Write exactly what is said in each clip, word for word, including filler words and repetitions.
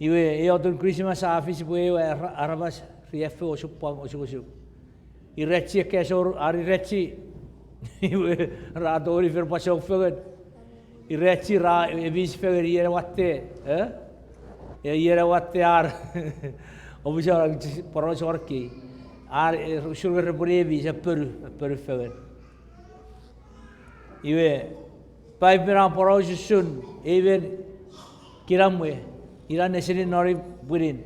Iwe, ei otun Christmas a fis pwe ewe ara-, aramas riaffou, osupwang, osukosuk. Irachi ekkei asor, ar irachi. Iwe, ra tongeni fen pwasong fengen. Irachi ra emis fengen, iei ne watte, eh? E, iei ne watte ar. Omusano, poraus won ekkei. Ar, e, usun nge repwe emis, aponu, aponu fengen. Iwe, Paipen a poraus usun, ei men kinamwe, ina nesenin non ei pwinin.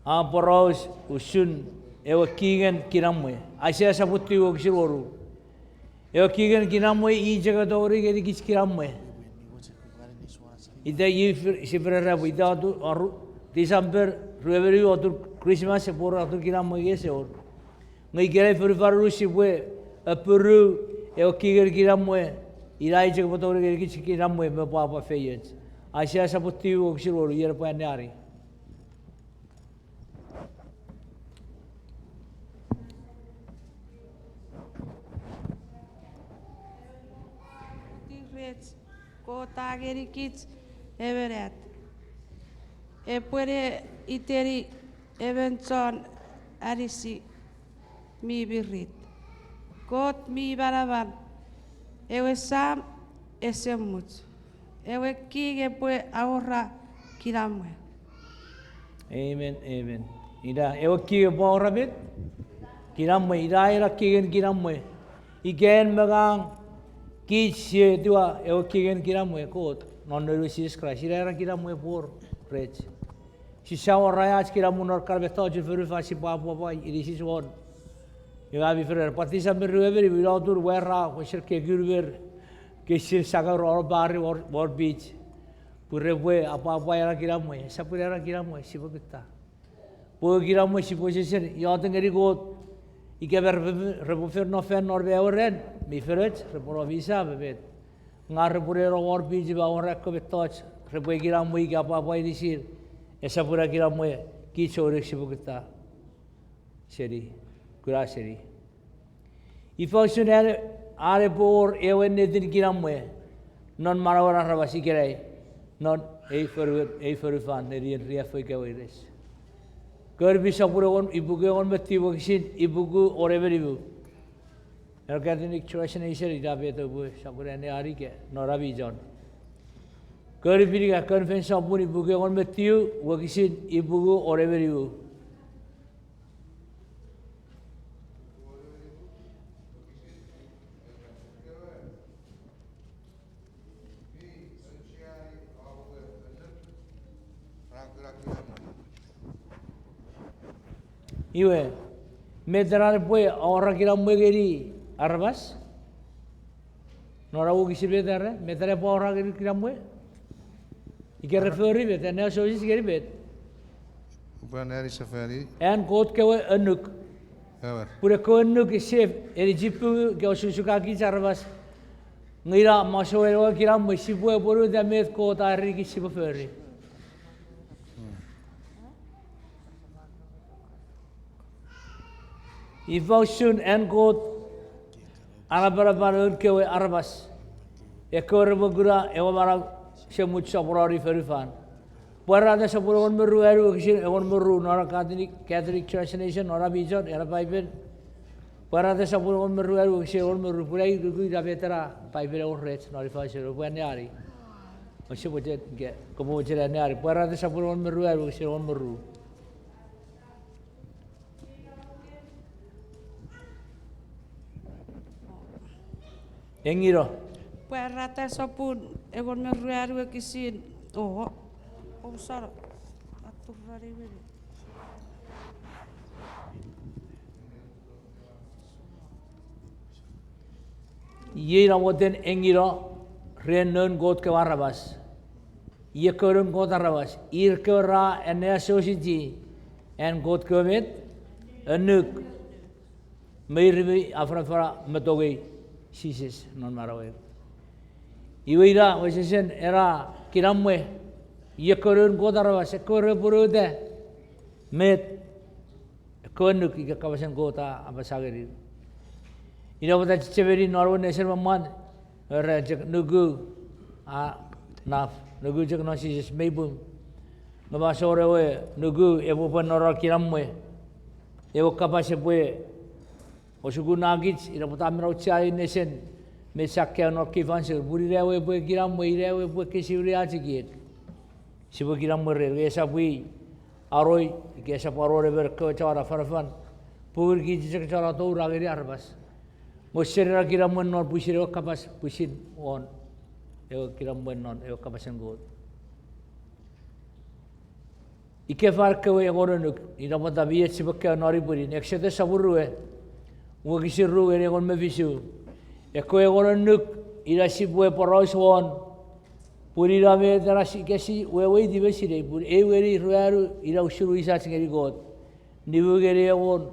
A poraus usun ewe kingen kinamwe. Aisea sopun tiw wokisin wonu. Ewe kingen kinamwe i chok a tongeni ngenikich kinamwe. Ita iei fir-, sipwe era pwe ita otu-, oru-, December ruemon, otun Christmas, epwe wor otun kinamwe nge ese wor. Nge ikenai fonufan unusen sipwe apunu ewe kingen kinamwe, ina i chok epwe tongeni ngenikich kinamwe me pwapwa feioch. Aisea sopun tiw wokisin wonu, iei epwe anneani. Rech, Kot a ngenikich emon at, epwe ne iteni emon chon anisi mi mirit. Kot mi manaman, ewe Sam ese much, ewe King epwe awora kinamwe. Amen, amen. Ina ewe King epwe awora met? Kinamwe, ina ena kingen kinamwe. Ika en me ngang, kich sia etiwa ewe kingen kinamwe, Kot, non noun we Jises Kraist. Ina ena kinamwe epwe wor rech. Sisap awora ach kinamwe non ekkana mettochun fonufan, sipwe apwapwai inisich won. Iwe ami fen era, pwan December ruemon, ina otun we ra wesen kekunmer, kesin sakaur won pari, wor, wor beach. Pwe repwe apwapwai ena kinamwe, esap ina ena kinamwe sipwe kutta. Pwe kinamwe sipwe wesewesen iotek ngeni Kot, ika me repwe, repwe fen no fan non me ewe ran mi fenoch, repwe no misa me met. Nge repwe ne no wor beach me awora ekkewe mettoch, repwe kinamwe ika apwapwai inisir, esap ina kinamwe kich souneng sipwe kutta seni, kuna seni. Ifa usun an, an epwe wor ewe ennetin kinamwe non manauen aramas ikenai, non ei fonu-, ei fonufan, nenien riaffou ika weires. Kon mi sopun engon, ipuku engon me tiu wokisin ipuku wone me nimu. Ena Catholic translation ina met upwe sokkono anneani ika non ami chon. Kon Fini ika Kon Fengen sopun ipuku engon me tiu wokisin ipuku wone me nimu. Iwe, met ena epwe awora kinamwe ngeni aramas? Non ena wokisin met era, met ena epwe awora ngeni kinamwe? Ika re fori met, anneasochis ngeni met? Upwe anneani sefani. An Kot kewe annuk. Ewer. Pun ekkewe annuk ese enichipungu ika osukosuka kich aramas. Nge ina masouen ewe kinamwe, sipwe apwonueta met Kot a erenikich sipwe fori. Ifa usun an Kot a napanapan noun kewe aramas, ekkewe repwe kuna ewe manau esemuch soponon fonufan? Pwarata sopun engon me ruanu wokisin engon me ru, non ena Catholic, Catholic translation, non ena mi chon, ena Paipen. Pwarata sopun engon me ruanu wokisin engon me ru, pun ai nuku ina met ena Paipen a wor rech non ifa usun, upwe anneani. Ouse mochen, ika kopwe mochen anneani. Pwarata sopun engon me ruanu wokisin engon me ru. Engino. Pwarata sopun engon me ruanu wokisin, o, ousano, aturani wene. Iei namoten engino ren noun Kot kewe aramas. Iei ekkewe noun Kot aramas, ir kewe ra anneasochisi an Kot kewe met, annuk, me ir mi afanafana me tongei Jises non manauer. Iwe ina wesewesen ena kinamwe, iei ekkewe noun Kot aramas, ekkewe repwe apwonueta met, ekkewe annuk ika kapasen Kot a apasa ngenir. Ina pwata chechemeni non ewe nesen me mwan, era chok nuku a naf. Nuku chok non Jises, mei pung. Nge masor ewe nuku epwe pwan nora kinamwe. Ewe kapas epwe osukun nakich, ina pwata mi auchea nesen me sia kaeo non ekkei fansoun. Pun ina ewe epwe kinamwe, ina ewe epwe kesiwini ach ekiek. Sipwe kinamwe ren, nge esap i aroi, ika esap aror emon kewe chon afanafan. Pun kich chok chon atoura ngeni aramas. Nge seni ena kinamwe non pwisin ewe kapas, pwisin won ewe kinamwe non ewe kapasen Kot. Ika fan ekkewe engon annuk, ina pwata mi och sipwe kaeo non ei pwinin, Eksotus sopun rue, wokisin ru ngeni engon me fisu. Ekkewe engon annuk, ina sipwe poraus won, pun ina met ena si-, ika si weweiti me sinei, pun eu ngeni ruanu ina usun wisach ngeni Kot. Nimu ngeni engon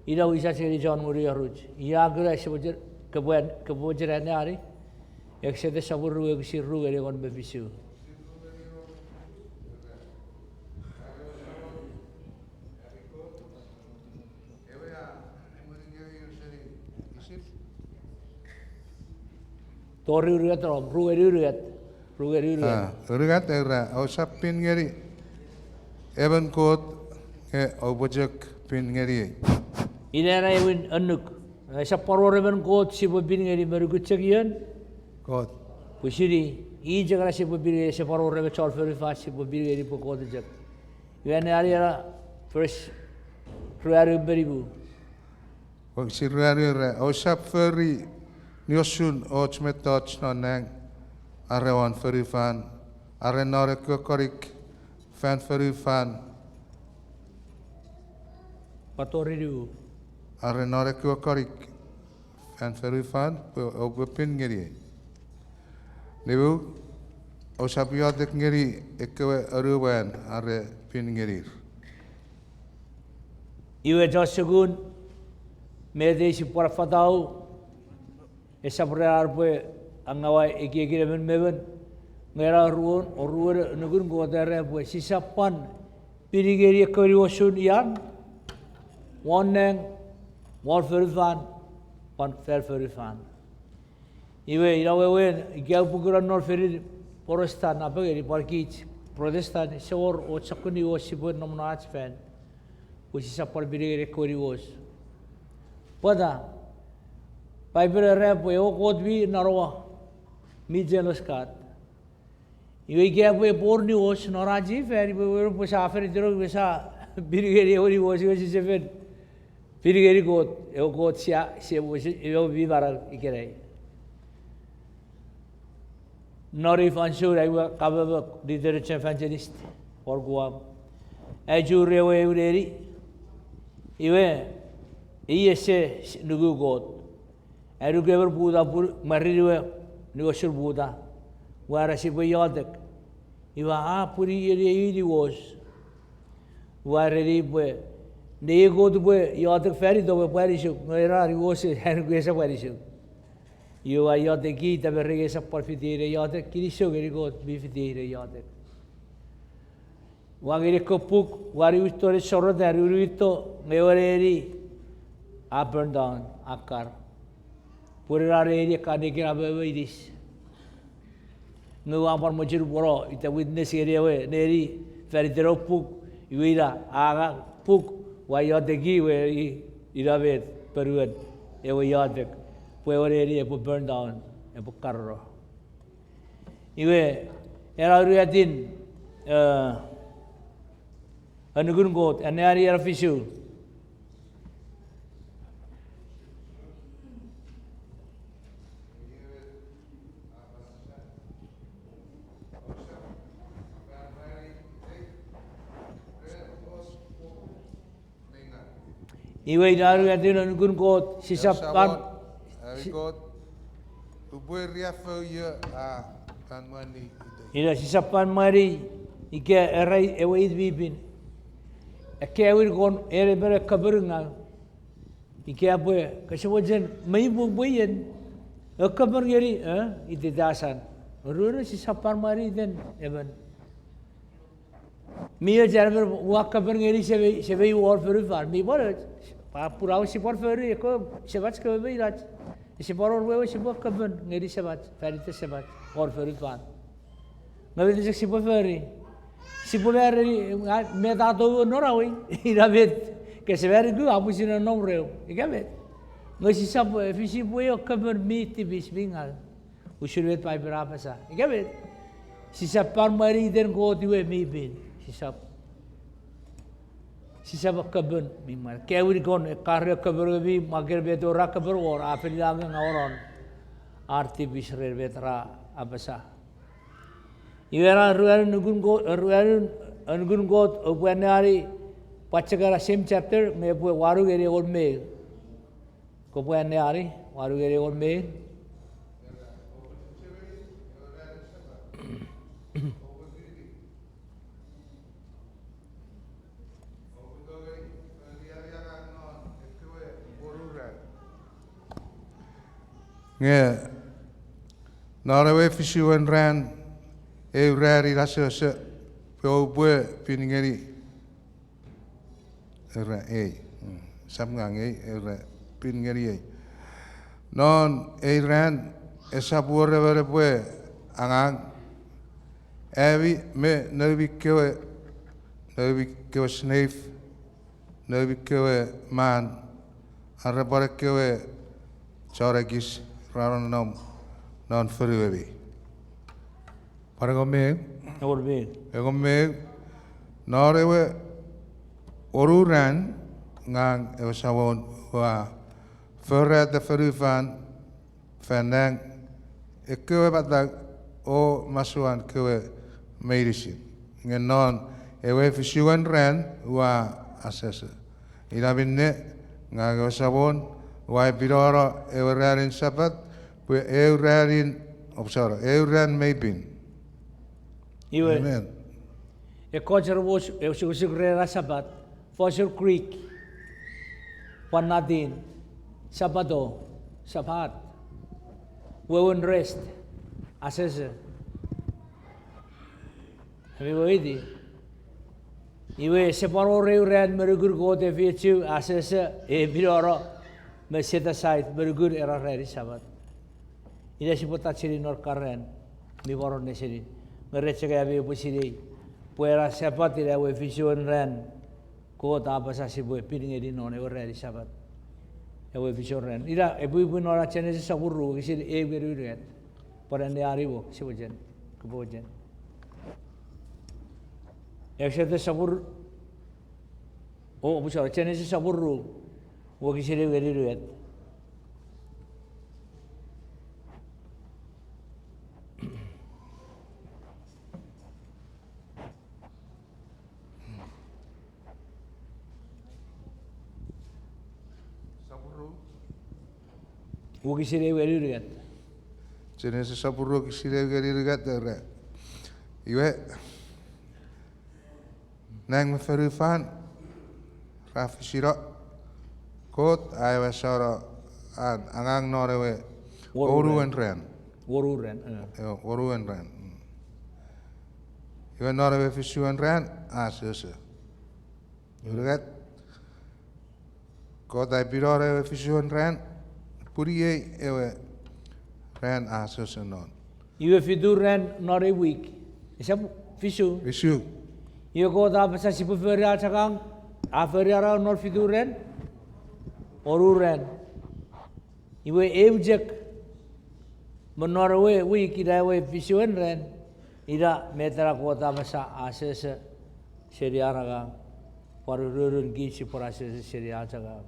ina wisach ngeni chon ngunui oruch. Ia kuna sipwe, kopwe, kopwe mochen anneani? Eksotus sopun rue wokisin ru ngeni engon me fisu. Tori unungat rom, ru ngeni unungat. Ru ngeni unungat. A, unungat era, ousap pin ngeni emon kot nge oupwe chok pin ngeniei. Ina ena ewin annuk. Esap pwan wor emon kot sipwe pin ngeni me nukun chok ion? Kot. Pwisin i, i chok ena sipwe pin ngeni, esap pwan wor emon chon fonufan sipwe pin ngeni pwe Kot chok. Iwe anneani ena verse ruanu me nimu. Wokisin ruanu era, ousap fori ni osun och mettoch non nang, are won fonufan, are non ekkewe konik fan fonufan. Pwan tori nimu. Are non ekkewe konik fan fonufan, pwe oupwe pin ngeniei. Nimu, ousap iotek ngeni ekkewe anumwan are pin ngenir. Iwe chon sukun, met ei sipwe pwan fatau, esap ren ar pwe angaua ekiekin emon me emon, nge ena oruen, oruen nukun Kot era pwe sisap pwan pin ngeni ekkewe niwosun ian, won nang, won fonufan, pwan fan fonufan. Iwe ina wewen ika upukuna non fenin Protestant, napengeni pwan kich Protestant, ese wor och sokkun niwos sipwe nom non ach fan, pwe sisap pwan pin ngeni ekkewe niwos. Pwata? Paipen era pwe ewe Kot mi nanowa, mi jealous God. Iwe ika pwe epwe wor niwos non ach ei fan, iwe wewen pwe sia fen itenong, iwe sia pin ngeni ewe niwos, iwe sise fen pin ngeni Kot, ewe Kot sia, sia, ewe mi manau ikenai. Non ei fansoun ai we kamamok, Lutheran evangelist, wor Guam. Ai churi ewe eu neni, iwe, i ese nuku Kot. Ai nuku emon puta pun mwarin ewe niwosun puta. Ua era sipwe iotek. Iwe a pwini ngeniei niwos. Ua ereni pwe, nei Kot, upwe iotek fan itom epwe anisuk, nge ena niwos ai nuku esap anisuk. Iwe ua ioteki, ita me rei esap pwan fitiei ne iotek, kinisou ngeni Kot mi fitiei ne iotek. Ua ngeni ekkewe puk, ua niwinto ne sorota, ua niwinto, nge ewe neni a burn down, a kar. Pun ena neni ekkan nekin a momo inis. Nge ua pwan mochen upwe no ita witness ngeni ewe neni fan iten ewe puk, iwe ina a angang puk, ua ioteki iwe i-, ina met ponuen ewe iotek, pwe ewe neni epwe burn down, epwe karano. Iwe, ena unungatin, eh, annukun Kot, anneani ena fisu. Iwe ina unungatin annukun Kot, sisap pwan, ami si- Kot, upwe riaffou io a pwan mwani itei. Ina sisap pwan mwani ika era ewe it mi pin. Ekkewin kon ere pere kaperungau. Ika pwe kose mochen mei pwe pwe ien, e kaper ngeni, eh, iteitan asan. Oruen sisap pwan mwani iten emon. Mi och an emon ua kaper ngeni semei, semei won fonufan. Mi pwan och, pwe pun a wesi pwan fori ekkewe semach kewe mei inach. Ese pwan wor wewe sipwe kaper ngeni semach, fan iten semach won fonufan. Nge met chok sipwe fori? Sipwe mareni, a, met a tou non awei, ina met, kese mareni ku a pwisin nom reu. Ika met. Nge sisap, e, fisi pwe ewe kapon mi tipis mi ngau. Usun met Paipen a apasa. Ika met. Sisap pwan mwaniten Kot iwe mi pin. Sisap. Sisap kapon mi mwan. Kawin kon, ekkare kapon mi mwan, ken met ra kapon wor, a fen ina nge ngawonon. Ar tipis ren met ra apasa. Iwe ra ruanun nukun Kot, ruanun, nukun Kot, oupwe anneani, pwan chok ena same chapter, nge epwe wanu ngeni engon me eu. Kopwe anneani, wanu ngeni engon me eu. Nge non ewe fisuen ran, eu ranin asoso, pwe oupwe pin ngeni, era ei. Mm, sap ngang ei, era pin ngeni ei. Non ei ran, esap wor emon epwe angang, ami me noumi kewe, noumi kewe slave, noumi kewe man, are pwan ekkewe chon ekis ra nonnom non fonuemi. Pwan engon me eu? Engon me eu. Engon me eu. Non ewe wonu ran, ngang ewe Samon ua forata fonufan, fan nang, ekkewe matau o masuan kewe meinisin. Nge non ewe fisuen ran ua asoso. Ina minne, ngang ewe Samon ua epinono ewe ranin Sapat pwe eu ranin, oupwe sano, eu ran mi pin. Iwe, ekkoch repwe osukosuk ren ena Sapat, fosun Greek, pwan Latin, Sabato, Sabat, wewen rest, asoso. Ami weweiti. Iwe ese pwan wor eu ran me nukun Kot efeiochu, asoso, epinono, me set aside me nukun ena ranin Sapat. Ina sipwe tacheni non karan mi pwan wor nesenin. Nge ren chok ami oupwe sinei pwe ena Sapat ina ewe fisuen ran Kot a apasa sipwe pin ngeni non ewe ranin Sapat. Ewe fisuen ran. Ina epwe ipwin non Genesis sopun ru wokisin eu ngeni unungat. Pwan anneani wok, sipwe chen. Kopwe chen. Exodus sopun, o, oupwe sano, Genesis sopun ru wokisin eu ngeni unungat. Wokisin eu ngeni unungat. Genesis sopun ru wokisin eu ngeni unungat era, iwe, nang me fonufan ra fisino, Kot a ewe sano an angang non ewe wonuen ran. Wonuen ran. Iwe non ewe fisuen ran a asoso. Unungat, Kot a epinono ewe fisuen ran, pun iei ewe ran a asoso non. Iwe fitu ran non ei wik. Esap fisu. Fisu. Iwe Kot a apasa sipwe fori ach angang, a fori angang non fitu ran, wonu ran. Iwe eu chok me non ewe wik ina ewe fisuen ran, ina met ena Kot a apasa a asoso seni an angang, pwan ururun kich sipwe asoso seni ach angang.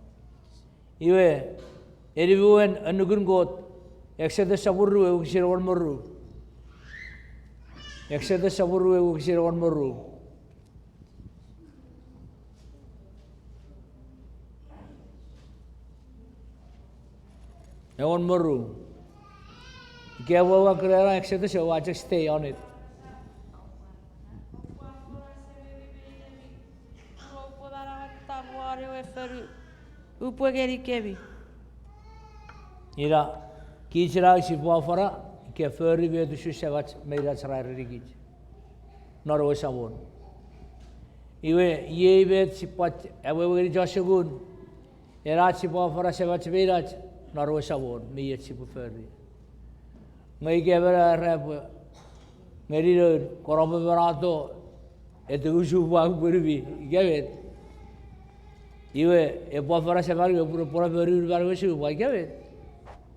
Iwe, eni mwen annukun Kot, Exodus sopun ru wokisin engon me ru. Exodus sopun ru wokisin engon me ru. Engon me ru. Ika ua, ua kuna ena Exodus, ua chok stay on it. Upwe manaman tamuan ewe fonu, upwe ngenikemi. Ina, kich ina sipwe afana ika fori met usun semach me inach ra erenikich non ewe Samon. Iwe iei met sipwe awewe ngeni chon sukun, ena sipwe afana semach me inach non ewe Samon me iei sipwe fori. Nge ika emon a era pwe Ngeni noun, kon epwe manato, eto usupwa pwe numi, ika met. Iwe, epwe afana seman we pwe epwe pwora fori un man we supwa, ika met.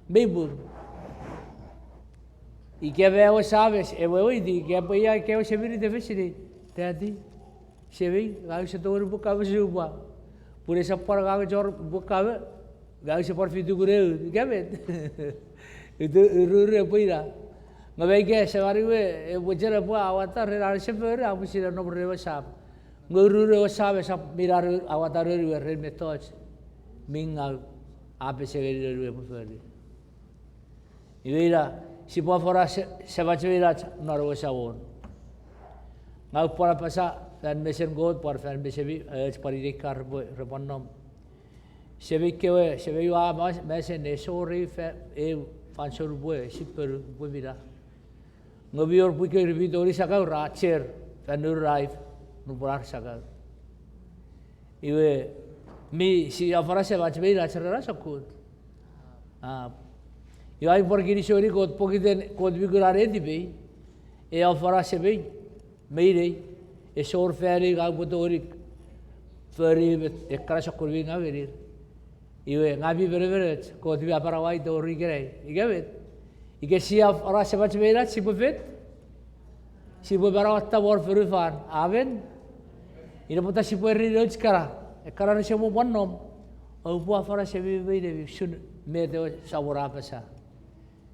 Mei pung. Ika me ewe sam ese weweiti, ika pwe ia ekkewe semirit efesinei, Daddy, semei, ngang use tongeni pwe kamo supwa. Pun esap pwan ngang chon pwe kamo, ngang use pwan fitikun eu, ika met. Utu, ururu epwe ina. Nge me ika seman we, epwe chena pwe awata ren an ese fori, a pwisin nom ren ewe sam. Nge ururu ewe sam esap mi na awata ren we ren mettoch mi ngau, a pesengeni noun we epwe fori. Iwe ina, sipwe afana se-, semach me inach non ewe Samon. Ngang upwe pwan apasa fan mesen Kot, pwan fan mesemi, eh, pwan inei kan repwe, repwe nom. Semei kewe, semei we a mas-, mesen ese wor ei fa-, ei fansoun pwe sipwe ponu, pwe mi na. Nge mi wor pwi kewe mi tongeni sakau ra cher fan noun raif nupwen ar sakau. Iwe, mi, si afana semach me inach ren ena sokkun. A, iwe ai pwan kinisou ngeni Kot pokiten Kot mi kuna netipei, e afana semei me inei, ese wor fan ei ngang upwe tongeni fori met ekkana sokkun mi ngau ngenir. Iwe, ngang mi menemenoch, Kot mi apanaua tori ikenai. Ika met. Ika si afana semach me inach, sipwe fet? Sipwe manauatta won fonufan. Amen. Ina pwata sipwe ereni nouch kana, ekkana rese mo pwan nom, oupwe afana sememi me inemi usun met ewe Samon a apasa.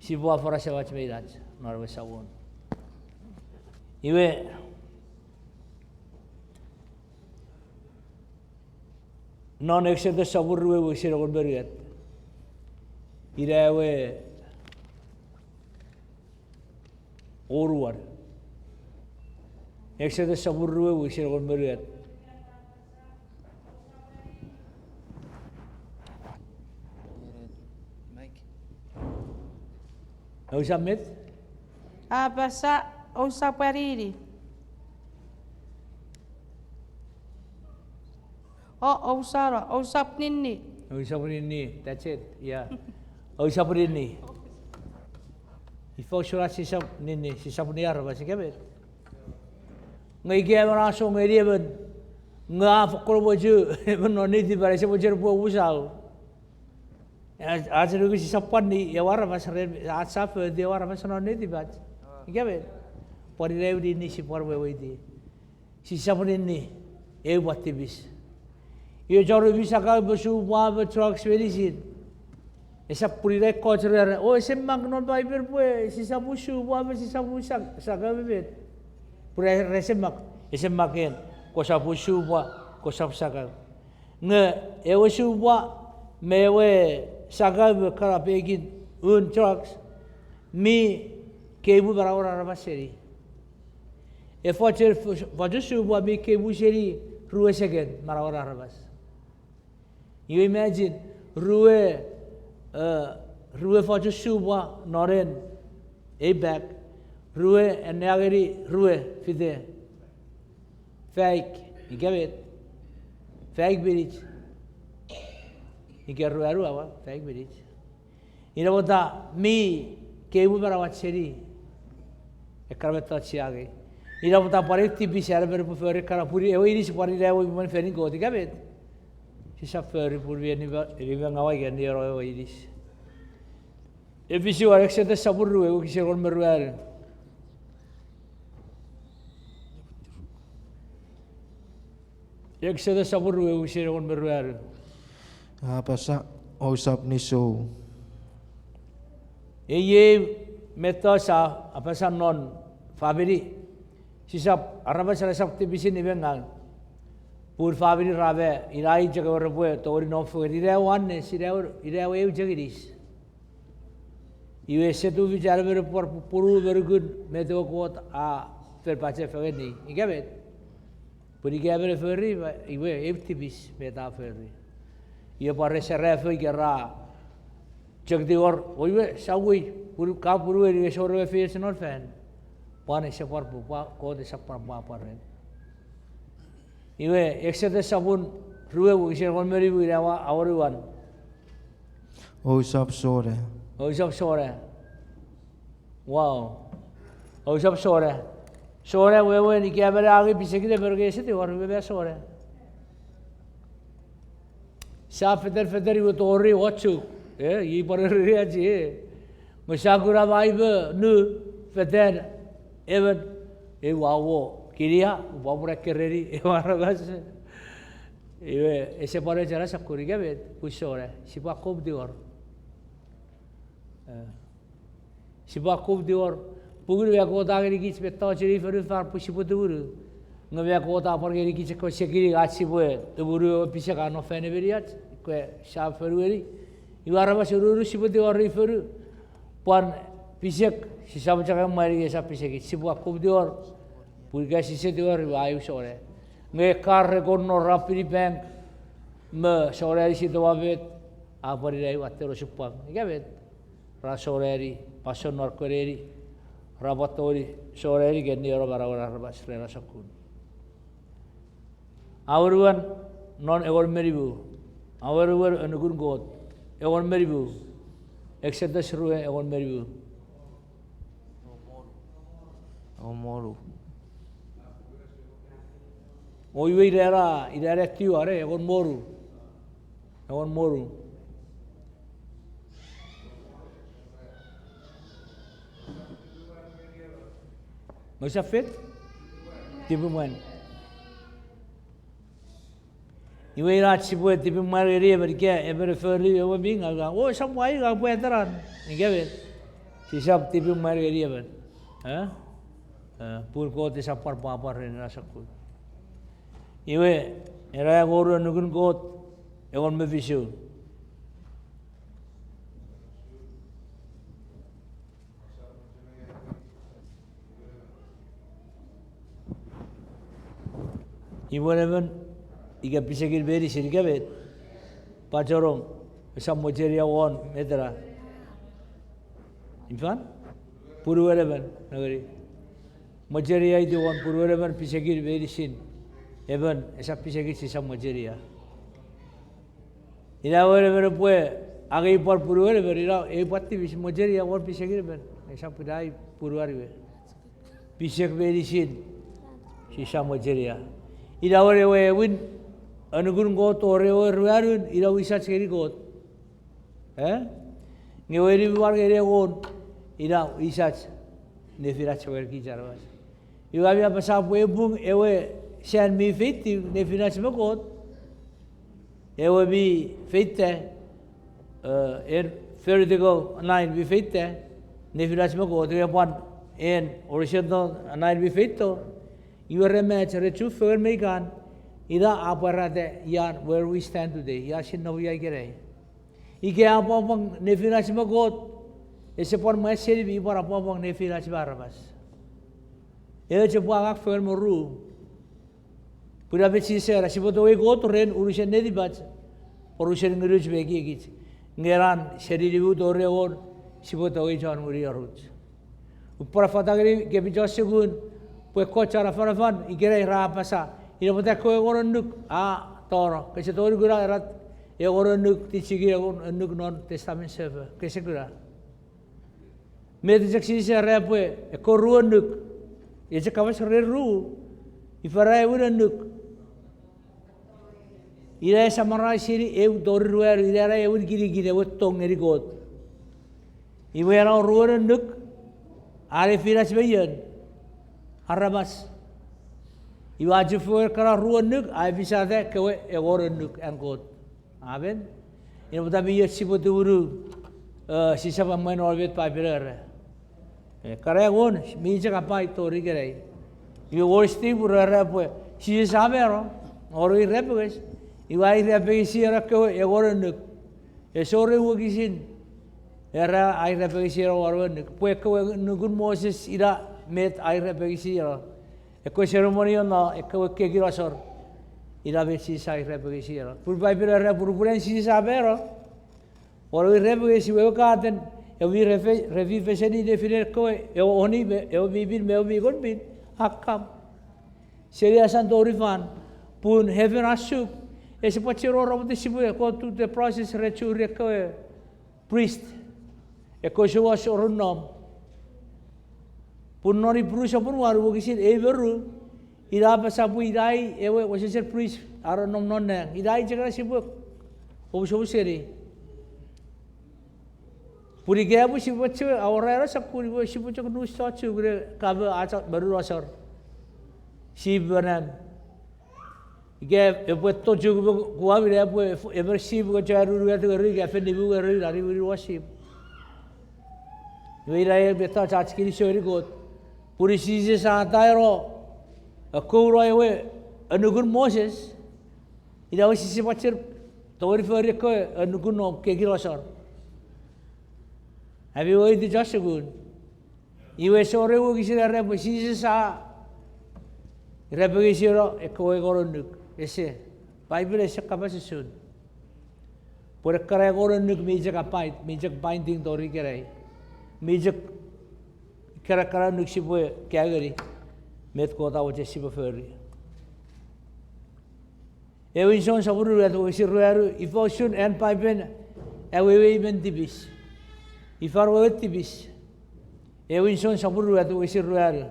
Sipwe afana semach me inach non ewe Samon. Iwe, non Exodus sopun rue wokisin engon me unungat, ina ewe oruan. Exodus sopun rue wokisin engon me unungat. Ousap met? A apasa, ousap anini. O, ousano, ousap ninni. Ousap ninni, that's it, yeah. Ousap ninni. Ifa usun ach sisap ninni, sisap ni aramas, ika met. Nge ika emon a song ngeni emon, nge a fokkun mochu emon non netipan, ese mochen pwe omusano. Ach nuku sisap pwan ni ewe aramas ren, ach sa foti ewe aramas non netipach. Ika met. Pwan ina ew ninni sipwe weweiti. Sisap ninni, eu pwan tipis. Iwe chon mi sakau me supwa me drugs meinisin, esap pun ina ekkoch ra era, o, ese mak non Paipel pwe sisap supwa me sisap sak-, sakau me met. Pun ra-, rese mak, ese mak en, kosap supwa, kosap sakau. Nge ewe supwa me ewe sakau me kana pekin un drugs mi keimu manauen aramas seni. Efoch, efoch supwa mi keimu seni rue seken manauen aramas. Iwe imagine, rue, eh, rue foch supwa non en ei bag, rue ennea ngeni rue fite faik, ika met, faik minich, ika ruanu awa, faik minich. Ina pwata mi keimu manauach seni ekkana mettoch sia angei. Ina pwata pwan eu tipis a emon epwe fori ekkana pun ewe inis pwan ina ewe mwen fenin Kot, ika met. Sisap fori pun mi enimengaua ika nieno ewe inis. Efisiwan, Exodus sopun rue wokisin engon me ruanu. Exodus sopun rue wokisin engon me ruanu. A apasa, ousap nisou. Iei mettoch a apasa non famini. Sisap, aramas resap tipisin nimengau. Pun famini ra me, ina i chok ewe repwe tongeni nom fengen, ina ewe annes, ina ewe, ina ewe eu chok inis. Iwe ese tufich an emon epwe pupunu me nukun met ewe Kot a fen pachefengeni, ika met. Pun ika emon a fori, iwe, eu tipis met a fori. Iwe pwan rese rafo ika ra chok tingor, o iwe, sa uwei, pun ka punuei, iwe ese wor ewe feioch non fan. Pwan ese pwan pu-, pwa-, Kot esap pwan pwapwa ren. Iwe, Exodus sopun rue wokisin engon me nimu, ina ewe awonuan. Ousap sona. Ousap sona. Wow. Ousap sona. Sona wewen ika emon a angei pisekin emon nge ese tingor, iwe mi sona. Sa fetan fetan iwe tori ochuk. E, i pwan ereni achi, e. Nge sa kuna mai me nu fetan emon, e, ua uwo kinia, upwe pwan kereni ewe aramas. Iwe, ese pwan echana sokkun ika met, pun sona, sipwe akkom tingor. E, sipwe akkom tingor, pun nge Kot a ngenikich mettoch ei fonufan pwe sipwe tumunu. Nge Kot a pwan ngenikich ekkewe sekinik ach sipwe tumunu ewe pisek a nom fan nemeniach, ika sa fonueni. Iwe aramas ururu sipwe tingor ei fonu, pwan pisek, sisap chok mwanin nge esap pisekich, sipwe akkom tingor, pun ika sise tingor iwe a eu sona. Nge kar ekkoch non ra pini bank, me sona anisi towau met, a pwan ina eu watten osupwang. Ika met, ra sona ani, pason non kweneni, ra pwan tongeni sona ani ken nieno manauen aramas ren ena sokkun. Awenuan non engon me nimu. Awenuan annukun Kot. Engon me nimu. Exodus rue engon me nimu. Engon me wonu. O iwe ina ena, ina ena tiw are engon me wonu. Engon me wonu. Nge usap fet? Tipemwan. Iwe ina ach sipwe tipemwan ngeni emon ika emon e fori ewe mi ngaw, o, esap wai, ngang upwe atenan. Ika met, sisap tipemwan ngeni emon. E? E, pun Kot esap pwan pwapwa ren ena sokkun. Iwe, ena engon annukun Kot, engon me fisu. Iwe emon, ika pisekin meinisin ika met, pachenong, esap mochenia won met ena. Ifan? Punuen emon, nengeni. Mochenia iti won punuen emon pisekin meinisin. Emon, esap pisekich sisap mochenia. Ina wewen emon epwe angei pwan punuen emon, ina eu pwan tipis, mochenia won pisekin emon. Esap ina i punuan we. Pisek meinisin, sisap mochenia. Ina wewen ewe aewin, annukun Kot, tori ewe ruanun, ina wisach ngeni Kot. E? Nge ewe nimu wan ngeni engon, ina wisach nefinach me kich aramas. Iwe ami apasa pwe epung ewe san mi feitiw nefinach me Kot. Ewe mi feita, e, en vertical line mi feita nefinach me Kot, iwe pwan en horizontal line mi feito. Iwe re match, re chufengen me ikan, ina a pwarata ian where we stand today, ia sia nom ia ikenai. Ika a pwapwang nefinach me Kot, ese pwan mwa seni mi pwan a pwapwang nefinach me aramas. Ewe chok pwe a ngak fengen me ru. Pun a met Jises era, sipwe tongei Kot ren unusen netipach, pwe unusen ngunuch me ekiekich. Nge ena seni nimu tori engon, sipwe tongei chon ngunui oruch. Upwe pwan affata ngeni kepichon sukun, pwe ekkoch chon afanafan ikenai ra apasa, ina pwata ekkewe engon annuk a toro. Kese tongeni kuna ena engon annuk, tichikin engon annuk non Testament Sefo. Kese kuna. Met chok Jises era pwe ekkewe ru annuk. Ese kapas ren ru. Ifa ena aewin annuk? Ina e summarize-ini eu tori ruanu, ina ena aewin kinikin ewe tong ngeni Kot. Iwe ena ruan annuk, a nefinach me ion, aramas. Iwe a chufengen ekkana ru annuk, a efisata ekkewe engon annuk an Kot. Amen. Ina pwata mi och sipwe tumunu, e, sisap amwarar met Paipen era. E, ekkana engon, mi chok apai tori ikenai. Iwe wor Steve ra era pwe, Jises a mano, wor ewe irapenges, iwe a irapengesi ena ekkewe engon annuk. Ese wor wokisin, era a irapengesi ena engon annuk. Pwe ekkewe annukun Moses ina met a irapengesi ena. Ekkewe seremoni ena, ekkewe kekin asor, ina met Jises a irapengesi ena. Pun Paipen era pun nupwen Jises a mano, wor ewe irapenges iwe ewe katen, ewe mi refi-, refifeseni nefinen ekkewe, ewe oni me, ewe mi pin me ewe mi kon pin, a kam. Seni asan tori fan, pun heaven a suk, ese pwan chuen wor, a pwata sipwe go through the process ren churi ekkewe priest, ekkewe souasor nom. Pun non Ipru sopun wanu wokisin eu me ru, ina a apasa pwe ina i ewe wesewesen pris a nom non nang. Ina i chok ena sipwe omusomus ngeni. Pun ika epwe sipwe chok awora ena sokkun, iwe sipwe chok nusochu kune kamo ach monun asor. Sip me nang. Ika epwe tochuk me kuam ina epwe emon sip nge chon unungat ngeni ika fen nimu ngeni na niwinin ewe sip. Iwe ina ewe mettoch ach kinisou ngeni Kot. Pun Jises a ataeno, a kouno ewe annukun Moses. Ina ewe sise pwan chok tongeni fori ekkewe annukun nom kekin asor. Ami weweiti chon sukun. Iwe ese wor ew wokisin era pwe Jises a irapengesino ekkewe engon annuk. Ese. Paipen ese kapas usun. Pwe ekkana engon annuk mi chok abide, mi chok binding tori ikenai. Mi chok ekkewe annuk sipwe kaeo ngeni met Kot a mochen sipwe fori. Ewin Jon sopun unungat wokisin ruanu, ifa usun an Paipen awewei men tipis? Ifa wewen tipis? Ewin Jon sopun unungat wokisin ruanu.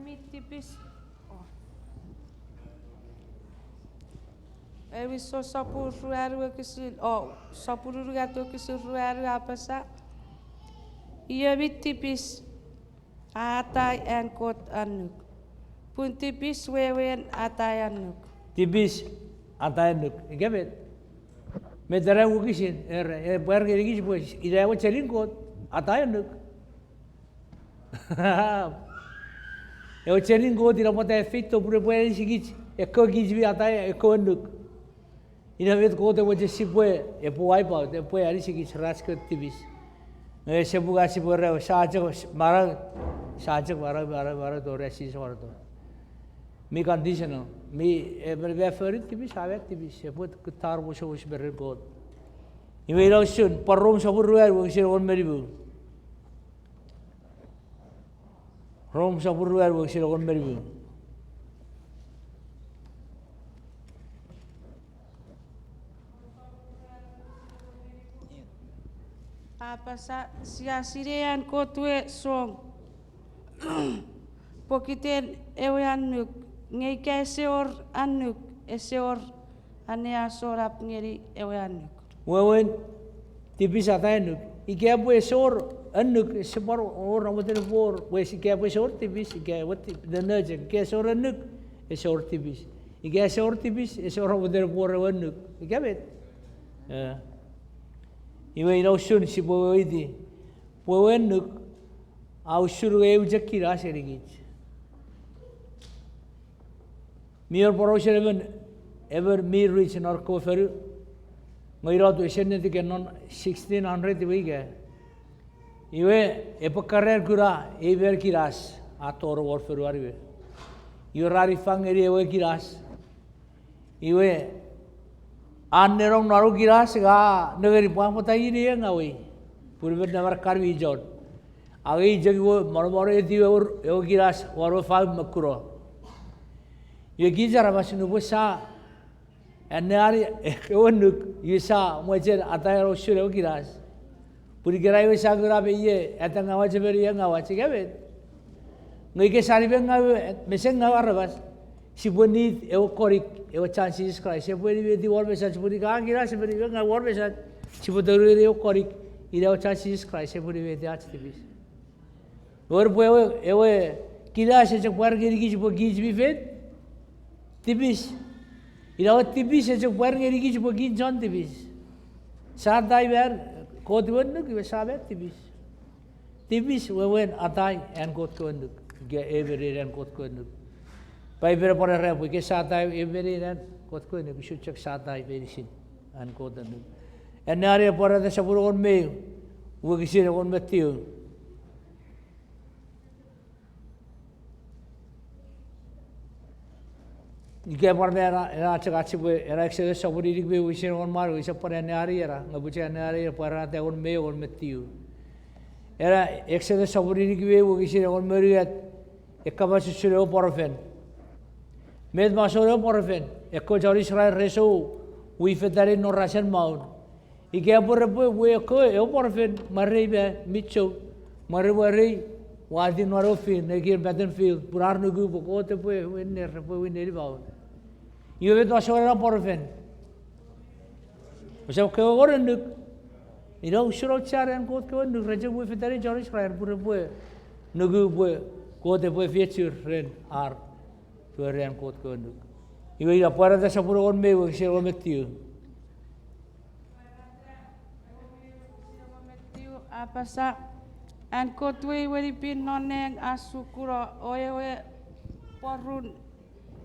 Mi tipis. Ewin Jon sopun ruanu wokisin, o, sopun unungat wokisin ruanu a apasa, io mi tipis a atai an Kot annuk? Pun tipis wewen atai annuk. Tipis atai annuk. Ika met? Met ena wokisin era, e pwar ngenikich pwe ina ewe chenin Kot, atai annuk. Ewe chenin Kot ina pwata e feito pun epwe anisikich ekkewe kich mi atai ekkewe annuk. Ina met Kot e mochen sipwe, epwe wipe out, epwe anisikich ren ach kewe tipis. Nge ese pwe ka sipwe era, sia chok manau, sia chok manau, manau, manau tori ach Jises wareto. Mi conditional, mi, e, me, me fori tipis, a me tipis, epwe kutta ar omusomus me ren Kot. Iwe ina usun, pwan Rom sopun ruanu wokisin engon me nimu. Rom sopun ruanu wokisin engon me nimu. A apasa, sia sinei an Kot we song pokiten ewe annuk, nge ika ese wor annuk, ese wor anneasonap ngeni ewe annuk. Wewen, tipis atai annuk. Ika pwe ese wor annuk, ese pwan wor namwoten epwe wor, wes ika pwe ese wor tipis, ika wor ti-, nenochok, ika ese wor annuk, ese wor tipis. Ika ese wor tipis, ese wor namwoten epwe wor ewe annuk. Ika met? Eh. Iwe ina usun sipwe weweiti pwe ewe annuk a usun nge eu chok kinas ngenikich. Mi wor porausen emon, emon mi rich non ekkewe fonu, nge ina ese netike non sixteen hundred iwe ika. Iwe, epwe keran kuna ei men kinas a tonong won fonuan we. Iwe ra nifang ngeni ewe kinas. Iwe, a nenong non ewe kinas nge a nengeni pwapwa ta ini e ngawei. Pun emon naman kan mi chon. Angei chok iwe monomono eti ewe, ewe kinas won ewe fau me kuno. Iwe kich aramas nupwen sia anneani ewe annuk, iwe sia mochen atai usun ewe kinas. Pun ikenai iwe sia kuna pwe iei atengawach emon iei ngawach, ika met? Nge ika sia nimengaw, mesengau aramas, sipwe need ewe konik, ewe chan Jises Kraist epwe nimeti won mesach, pun ika a kinas epwe nimengau won mesach, sipwe tori ngeni ewe konik, ina ewe chan Jises Kraist epwe nimeti ach tipis. Wor pwe ewe, ewe kinas e chok pwar ngenikich pwe kich mi fen tipis. Ina ewe tipis e chok pwar ngenikich pwe kich chon tipis. Sia atai me an Kot we annuk, iwe sia me tipis. Tipis wewen atai an Kot kewe annuk. Ika emon an Kot kewe annuk. Paipen a pwan era pwe ika sia atai emon an Kot kewe annuk, usun chok sia atai meinisin an Kot annuk. Anneani Pwarata sopun engon me eu, wokisin engon me tiu. Ika pwan ena, ena chok ach sipwe, ena Exodus sopun inik me ew wokisin engon me wanu, use pwan anneani ena, nge pwisin anneani ena pwarata engon me ew, engon me tiu. Ena Exodus sopun inik me ew wokisin engon me unungat, e kapas usun ewe pworofen. Met masouen ewe pworofen? Ekkewe chon Israel re sou wi fetanin non rasen maun. Ika pwe repwe, pwe ekkewe, ewe pworofen, mwarei me mi chou. Mwarei, mwarei, wati non ewe field, nekin battlefield, pun ar nuku pwe Kot epwe winner, epwe win ngeni maun. Iwe met masouen ena pworofen? Ousap kewe wor annuk. Ina usun auchean an Kot kewe annuk, re chok wi fetanin chon Israel pun repwe nuku pwe Kot epwe efeiochur ren ar fori an Kot kewe annuk. Iwe ina Pwarata sopun engon me ew wokisin engon me tiu. A apasa, an Kot we iwe nipin non nang a sukuno, o ewe pworun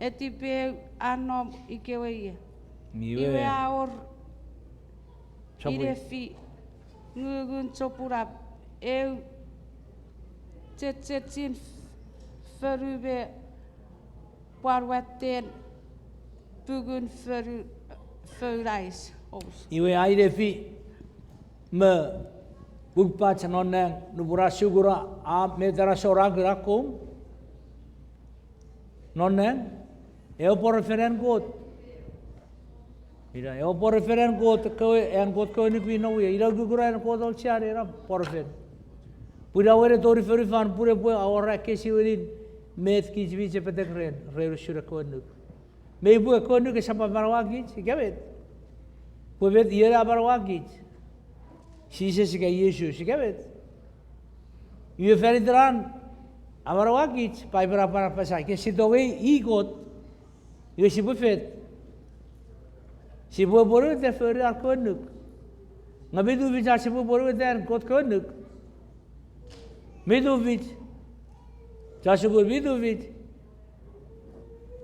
etipeu a nom ikewe ie. Iwe, iwe a wor, sopwe, inefi, ngungun chopunap, eu chechechin fonu me pwan watten pungun fonu, foun ais. Iwe a inefi me pukpach non nang nupwen a sukuno, a met ena soran kuna koum non nang? Ewe pworofen an Kot. Ina ewe pworofen an Kot, kewe, an Kot kewe annuk mi nom ie. Ina ukukun an Kot auchean ena pworofen. Pwe ina wewen tori fonufan pun epwe awora ekkesiwinin met kich mi chepetek ren, ren usun ekkewe annuk. Me pwe ekkewe annuk esap amanaua kich, ika met? Pwe met, ion a amanaua kich? Jises ika Jises, ika met? Iwe fan iten an amanaua kich, Paipen a pwan apasa, ika si tongei i Kot, iwe sipwe fet? Sipwe pwonueta fori ar kewe annuk. Nge mi tufich ach sipwe pwonueta an Kot kewe annuk? Mi tufich. Chon sukun, mi tufich.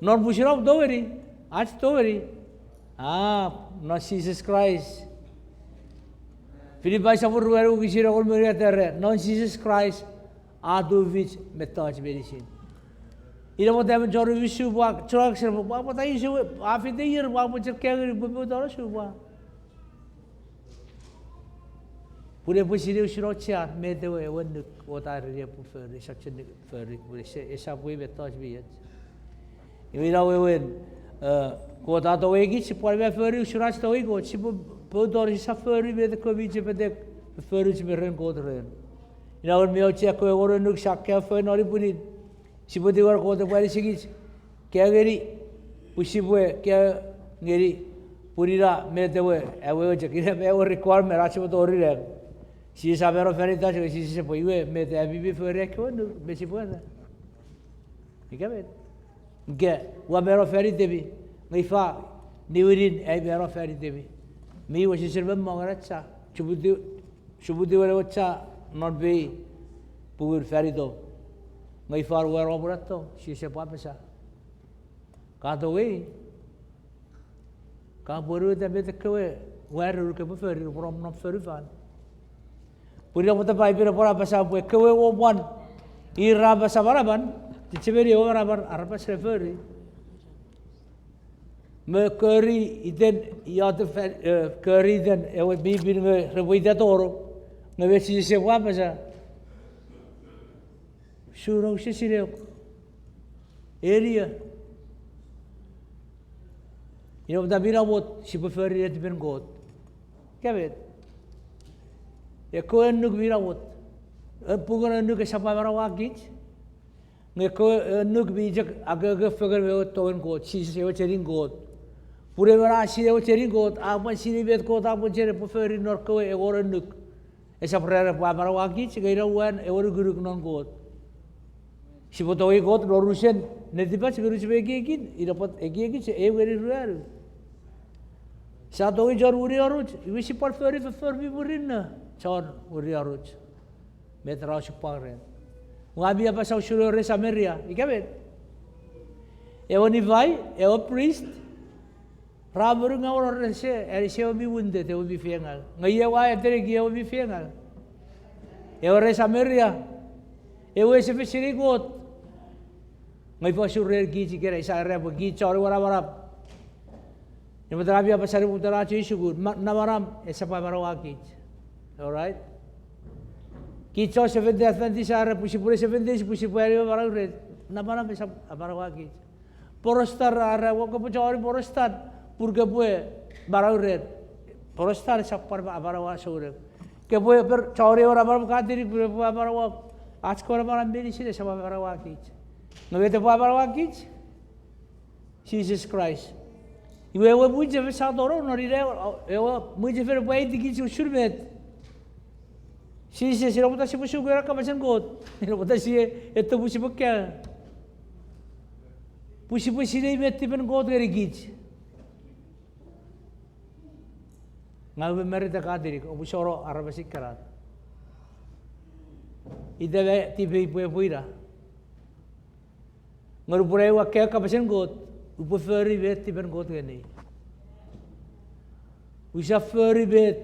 Non pwisin om tongeni, ach tongeni, a, non Jises Kraist. Filipai sopun ruanu wokisin engon me unungat a era, non Jises Kraist a tufich mettoch meinisin. Ina pwata emon chon umi supwa, chon akser, pwata, pwata ise, a fite ier pwe a mochen kaeo ngeni pwe poutano supwa. Pun epwe sinei usun auchean met ewe, ewe annuk Kot a ereni epwe fori, esap chok fori pun ese, esap wor mettoch mi och. Iwe ina wewen, e, Kot a tongei kich, sipwe pwan fori usun ach tongei Kot, sipwe poutano, sisap fori met ekkewe mi chepetek, foforuch me ren Kot ren. Ina wewen mi auchea ekkewe engon annuk sia kaeo fengen non ei pwinin. Sipwe tingor Kot epwe anisikich kaeo ngeni, pwe sipwe kaeo ngeni, pun ina met ewe, ewe chok ina me ewe requirement ach sipwe tori nang. Jises a mano fan itach, nge Jises epwe, iwe met ami mi fori ekkewe annuk, met sipwe ata? Ika met? Ika ua mano fan itemi, nge ifa niwinin ai mano fan itemi? Mi wesewesen me mongon echa, suputiw, suputiwen ewe cha non pei pungun fan itom. Nge ifa ua no pun a tong, Jises epwe apasa, ka tongei? Ka pwonueta met ekkewe ua eruk kopwe fori nupwen om nom fonufan? Pun ina pwata Paipen a pwan apasa pwe ekkewe womwan ir ra apasa manaman, chechemeni ewe manaman aramas re fori. Me kori iten, iotek fan, e, kori iten ewe mi pin nge repwe ita tonong. Nge met Jises epwe apasa? Usun ouse sinei, enia. Ina pwata mi namot sipwe fori netipen Kot. Ika met? Ekkewe annuk mi namot. E, pungun annuk esap amanaua kich. Nge ekkewe annuk mi chok akoko fengen me ewe tongen Kot, Jises ewe chenin Kot. Pun emon a sinei ewe chenin Kot, a pwan sinei met Kot a mochen epwe fori non ekkewe engon annuk. Esap ren epwe amanaua kich, nge ina uwan ewe nukunuk non Kot. Sipwe tongei Kot non unusen netipach, nge unusen me ekiekin, ina pwata ekiek sia ew ngeni ruanu. Sia tongei chon wini oruch, iwe sipwe pwan fori foffor mi murinno chon wini oruch. Met ra osupwang ren. Ua mi apasa usun ewe re Samaria, ika met? Ewe Nifai, ewe priest, ra monungau, rese anisi ewe mi wounded, ewe mi feiengau. Nge iei ua eteneki ewe mi feiengau. Ewe re Samaria, ewe ese fis ngeni Kot. Nge ifa usun ren kich ikenai, sia era pwe kich chon ewe namanam. Nge met ami apasa ne poputan ach ei sukun, ma-, namanam esap amanaua kich. Alright? Kich chon Seventh-day Adventist, sia era pwe sipwe ne Seventh-day, sipwe, sipwe ani ewe manau ren. Namanam esap amanaua kich. Protestant, ra era, ua kopwe chon Protestant, pun kopwe manau ren. Protestant esap pwan amanaua souneng. Kopwe per-, chon ewe namanam Catholic, pun epwe amanaua. Ach kewe namanam meinisin esap amanaua kich. Nge met epwe amanaua kich? Jises Kraist. Iwe ewe mwichefen sia tonong non ina, ewe mwichefen epwe aitikich usun met. Jises, ina pwata sipwe suki ena kapasen Kot. Ina pwata sia, ete pwe sipwe kaeo. Pwe sipwe sinei met tipen Kot ngenikich. Ngang ua marita Katolik, oupwe soro aramas ikenan. Ita me tipei pwe epwe ina. Nge nupwen ai ua kaeo kapasen Kot, upwe fori met tipen Kot ngeniei. Usap fori met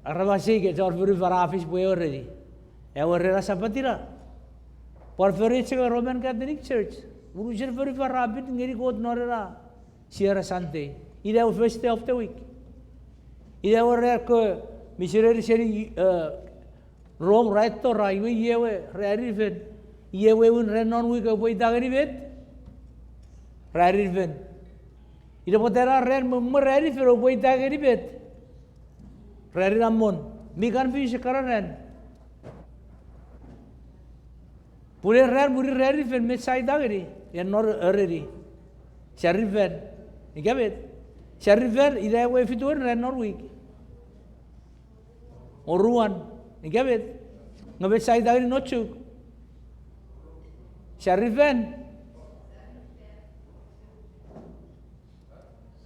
aramas ikenan chon fonufan a fis pwe ewe reni. Ewe ren Sapat ina. Pwan fori chok Roman Catholic Church. Unusen fonufan ra pin ngeni Kot non ena Sierra Sunday. Ina ewe first day of the week. Ina ewe ran ekkewe misineri seni, eh, Rom ra eto ra, iwe iei ewe ranin fel. Iei ewe ewin ran non wik oupwe ita ngeni met? Ranin fel. Ina pwata ena ran me mwen ranin fel oupwe ita ngeni met? Ranin Ammon. Mi kan fis ekkana ran. Pun ei ran mwirin ranin fel met sia ita ngeni, en non ereni. Sarin fel. Ika met? Sarin fel, ina ewe fituwen ran non wik. Oruan. Ika met? Nge met sia ita ngeni non Chuuk? Sarin fel.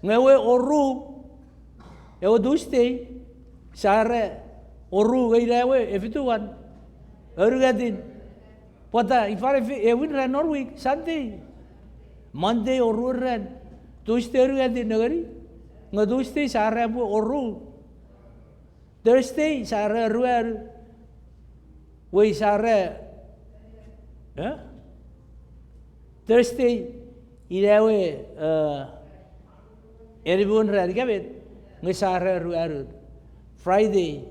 Nge ewe oru, ewe Tuesday, sia era oru nge ina ewe efituan, aunungatin. Pwata, ifa, ewin ran non wik, Sunday. Monday oruen ran, Tuesday aunungatin, nengeni? Nge Tuesday sia era pwe oru. Thursday sia era aruanu. Wei sia era, eh? Thursday, ina ewe, eh, enimuen ran, ika met? Nge sia era aruanu. Friday,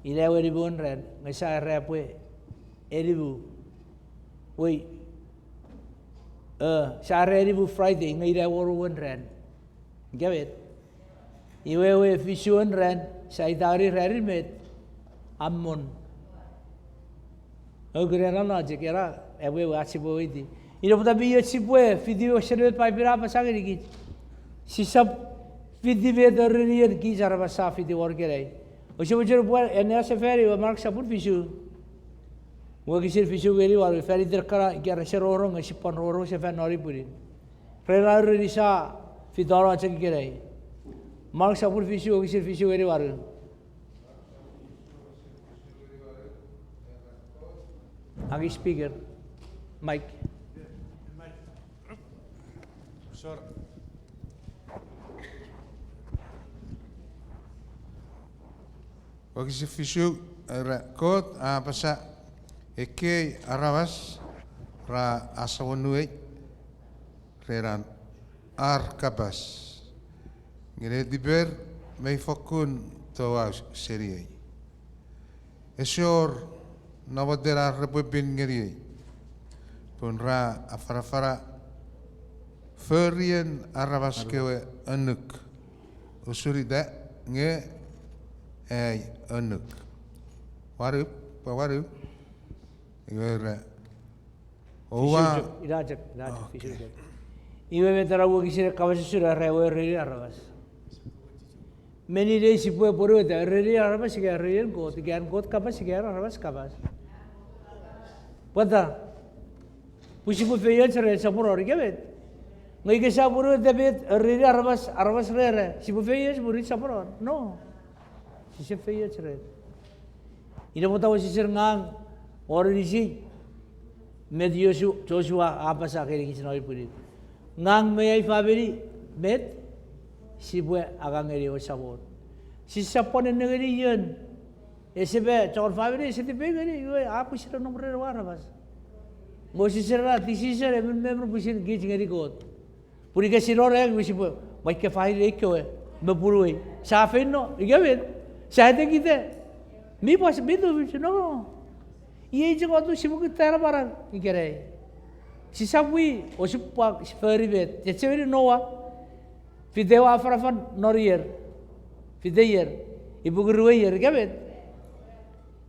ina ewe enimuen ran, nge sia era pwe enimu. Wei, eh, sia era enimu Friday, nge ina ewe oruen ran. Ika met? Iwe ewe fisuen ran, sia ita ngeni ranin met? Ammon. Oukun ena logic, ena, ewe, ewe, ach sipwe weiti. Ina pwata mi och sipwe fiti ewe seni met Paipen a apasa ngenikich. Sisap fiti met erenien kich aramas sia fiti won ikenai. Ouse mochen pwe ena sefani ewe Mark sopun fisu. Wokisin fisu ngeni wanu, fan iten ekkana ika rese rongorong nge sipwe pwan rongorong sefan non ei pwinin. Ren a ereni sia fiti won chok ikenai. Mark sopun fisu wokisin fisu ngeni wanu. Angei speaker. Mic. Wokisin fisu, era Kot a apasa, ekkei aramas ra asawonuei ren ar kapas, nge netiper mei fokkun touau seniei. Ese wor namoten ar repwe pin ngeniei, pun ra afanafana forien aramas kewe annuk. Usun ita nge ai annuk. Wanu, pwe wanu. Iwe ra, oua, fisu chok, ina chok, ina chok, fisu chok. Iwe met ena wokisin e kapas usun, era ewe erenien aramas. Meni nei sipwe pwonueta, erenien aramas ika erenien Kot, ika an Kot kapas ika an aramas kapas? Pwata? Pwe sipwe feioch ren soponon, ika met? Nge ika sia pwonueta met erenien aramas, aramas rera, sipwe feioch mwirin soponon? No. Sise feioch ren. Ina pwata wesesen ngang, wor inisi, met Joshua, Joshua a apasa ngenikich non ei pwinin. Ngang me ai famini, met? Sipwe angang ngeni ewe Samon. Sisap pwan nengeni ion. Ese me chon famini ese tipeu ngeni, iwe a pwisin nom ren ewe aramas. Moses era decision, emon me emon pwisin kich ngeni Kot. Pun ika sia no nang, iwe sipwe, mwa ika fain ei kewe, me punuei. Sia feino, ika met, sia etekita. Mi pwas, mi tufich, no. Iei chok otun sipwe kutta ena manau ikenai. Sisap wi, osupwang, fori met. Chechemeni Noa. Fite ewe afanafan non ier. Fite ier. Ipuku rue ier, ika met.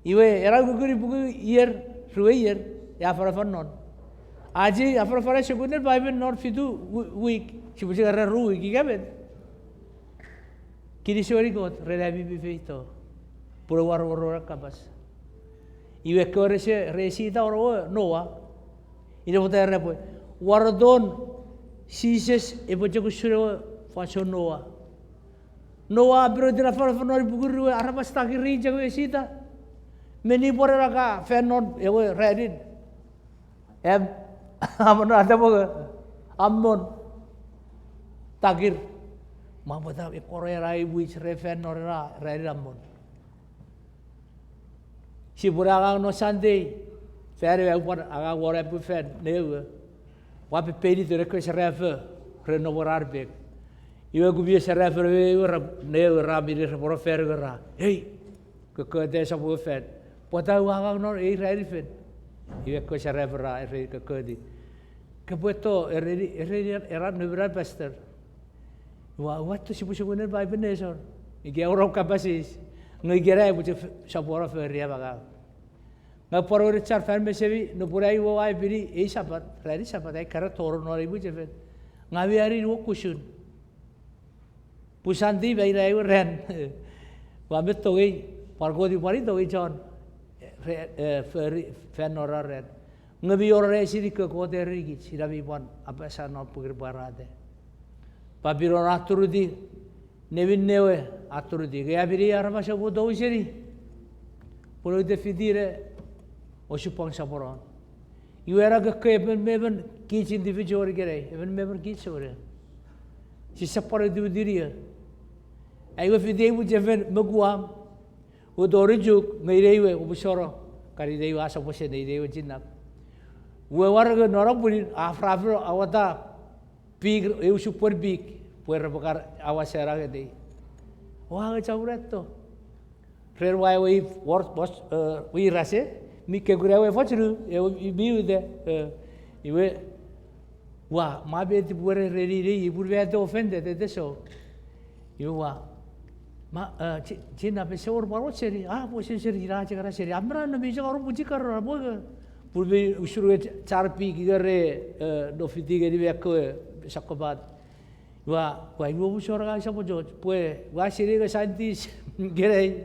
Iwe, ena ukukun ipuku ier, rue ier, e afanafan non. Ach ei afanafan a sokkun nen Paipen non fitu wi-, wik, sipwe chok era ru wik, ika met. Kinisou ngeni Kot ren ami mi feito. Pun a wor, wor, wor kapas. Iwe ekkewe rese, rese ita wor ewe Noa. Ina pwata era pwe, wareton Jises epwe chok usun ewe fansoun Noa. Noa a pinotir afanafan non ipuku rue, aramas takir i chok me sita. Me nipwen ena ka fan non ewe ranin. Am, amon atamonge, amon. Takir. Mwa pwata ekkoch ena mwich re fan non ena ranin amon. Sipwe angang non Sunday, fan ewe aupwan angang won apu fan newe. Ua pepeini to ekkewe serafo, re nomwen ar pek. Iwe kumi serafo newe ra, newe ra mine repwe no fan nge ra, ei, kokkote sopwe fan. Pwata ua angang non ei ranin fen? Iwe ekkewe serafo ra ereni kokkoti, kopwe to ereni, ereni era noum na pastor. Ua, ua to sipwe sopweno Paipen nesor. Ika ewe rong kapas eis. Nge ikenai pwe chok sopweno fori am angang. Nge pwan ewe char fan mesemi, nupwen ai we ua epini ei Sapat, ranin Sapat, ai kara toro non ei mwichefen. Nge ami ani wokusun. Pun Sunday me ina ewe ran. Ua met tongei, pwan Kot epwe pwan tongei chon, re, e, fori, fan non ena ran. Nge mi wor ren seni kokkote ren kich, ina mi pwan apasa non pwe kir pwarata. Pwan pin non a turutiw, neminnewe a turutiw. Nge a pin ei aramas oupwe tou seni, pwe oute fiti ne osupwang soponon. Iwe ena kokko emon me emon kich individual ikenai, emon me emon kich souneng. Sisap pwan otiwiti ie. Ai we fiti ei mwichefen me Guam. Ua tori Chuuk, nge inei we, upwe soro. Kan inei we a sopwesen, inei we chinnap. Ua war nge non pwinin, a frafro, a wata, pik, eu supwen pik, pwe repwe kan awasena ngetei. Ua nge chapur etto. Ren ua ewe, wor, wor, e, wirase, mi kekuna ewe fochunu, ewe mi uta, e, iwe, ua, mwa peti pwere reni nei, ipun mete offended, ete so. Iwe ua, ma, e, chi-, chinnap ese wor pwan wor seni, a, pwe seni, seni, ina chok ena seni, a mera no mi chok wor pwichikar, a pwe, pun mi usun we ch-, char pik ikere, e, no fiti ngeni me ekkewe, e, sokkopat. Ua, ua, iwe upwe sor ngang sopwe George, pwe, ua sinei nge scientist, ikenai,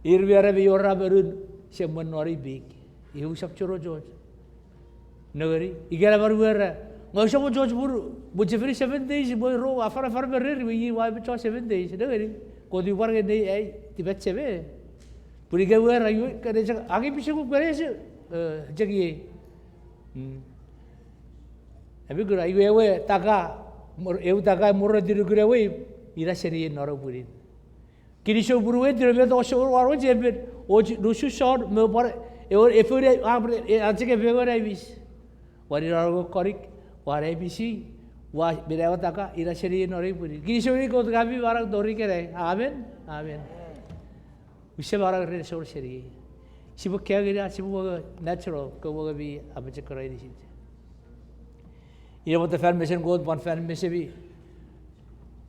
ir mi era mi wor ra monun, semwen non ei pik. Iwe usap choro George. Nengeni, ikenai manu era, nge usap George pun, mwichefen seven days, mwo ro, afanafan me rer, iwe iei ua epicho seven days, nengeni, Kot epwe pwan nge nei ai, tipachem. Pun ika we ra, iwe, kene chok, aki piseku kene se, e, chok iei. Mm. Ami kuna, iwe ewe taka, mor-, eu taka morotinukun ewe, ina seni non ewe pwinin. Kinisou punuwei tiro met osor wan wechefen, och nusun son, me pwan, ewe, efoun, a, e, a chok efewe naimis. Wan ina ewe konik, wan ai pisi, ua, mina ewe taka, ina seni non ei pwinin. Kinisou ngeni Kot ngang mi manau tori ikenai. Amen. Amen. Use manau ren esor seni. Sipwe kaeo ngeni ach sipwe wonge natural, ko wonge mi apochokuna inisin. Ina pwata fan mesen Kot pwan fan mesemi.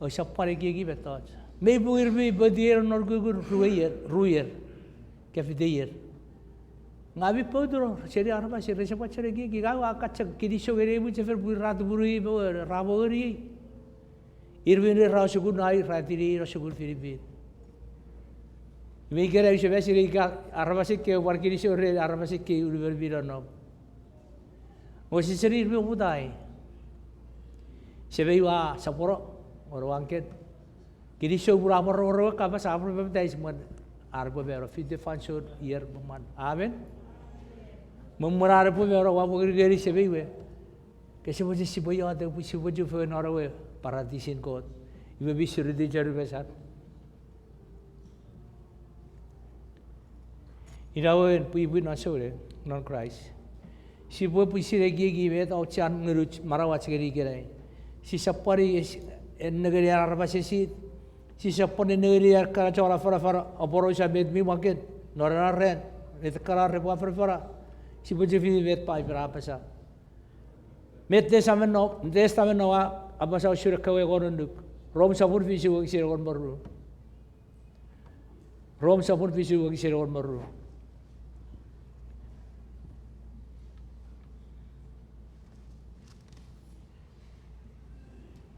Ousap pwan ekieki mettoch. Mei pwe ir mi poutier non kukun rue ier, ru ier. Ika fite ier. Ngang mi pouteno seni aramas, rese pwan chon ekieki, ngang ua kan chok kinisou ngeni ei mwichefen pwe ra tumunui me ra mongeniei. Ir mi ne ra sukun ai, ra tini no sukun Filipin. Iwe ikenai use mesini ika aramas ekkei pwan kinisou ren aramas ekkei unumon mi nonnom. Nge use seni ir mi oputai. Semei ua sopwono, won ewe angken. Kinisou pun a pwan rongorong ewe kapas, a pwan papatais mwen ar epwe mano, fite fansoun ier me mwan. Amen. Me mwen ar epwe mano, ua pwan ngeni semei we. Kese mochen sipwe iotek pwe sipwe chufengen non ewe paratisin Kot. Iwe mi surutiw chon mesan. Ina wewen pwipwi non souneng, non Kraist. Sipwe pwisin ekieki met auchean ngunuch manauach ngeni ikenai. Sisap pwan es-, ennengeni an aramas esit. Sisap pwan ennengeni an kana chon afanafan aporausa met mi mwaken non ena ran, met kana repwe afanafana. Sipwe chok fiti met Paipen a apasa. Met Testamen No-, Testamen Noa a apasa usun ekkewe engon annuk. Rom sopun fisu wokisin engon me ru. Rom sopun fisu wokisin engon me ru.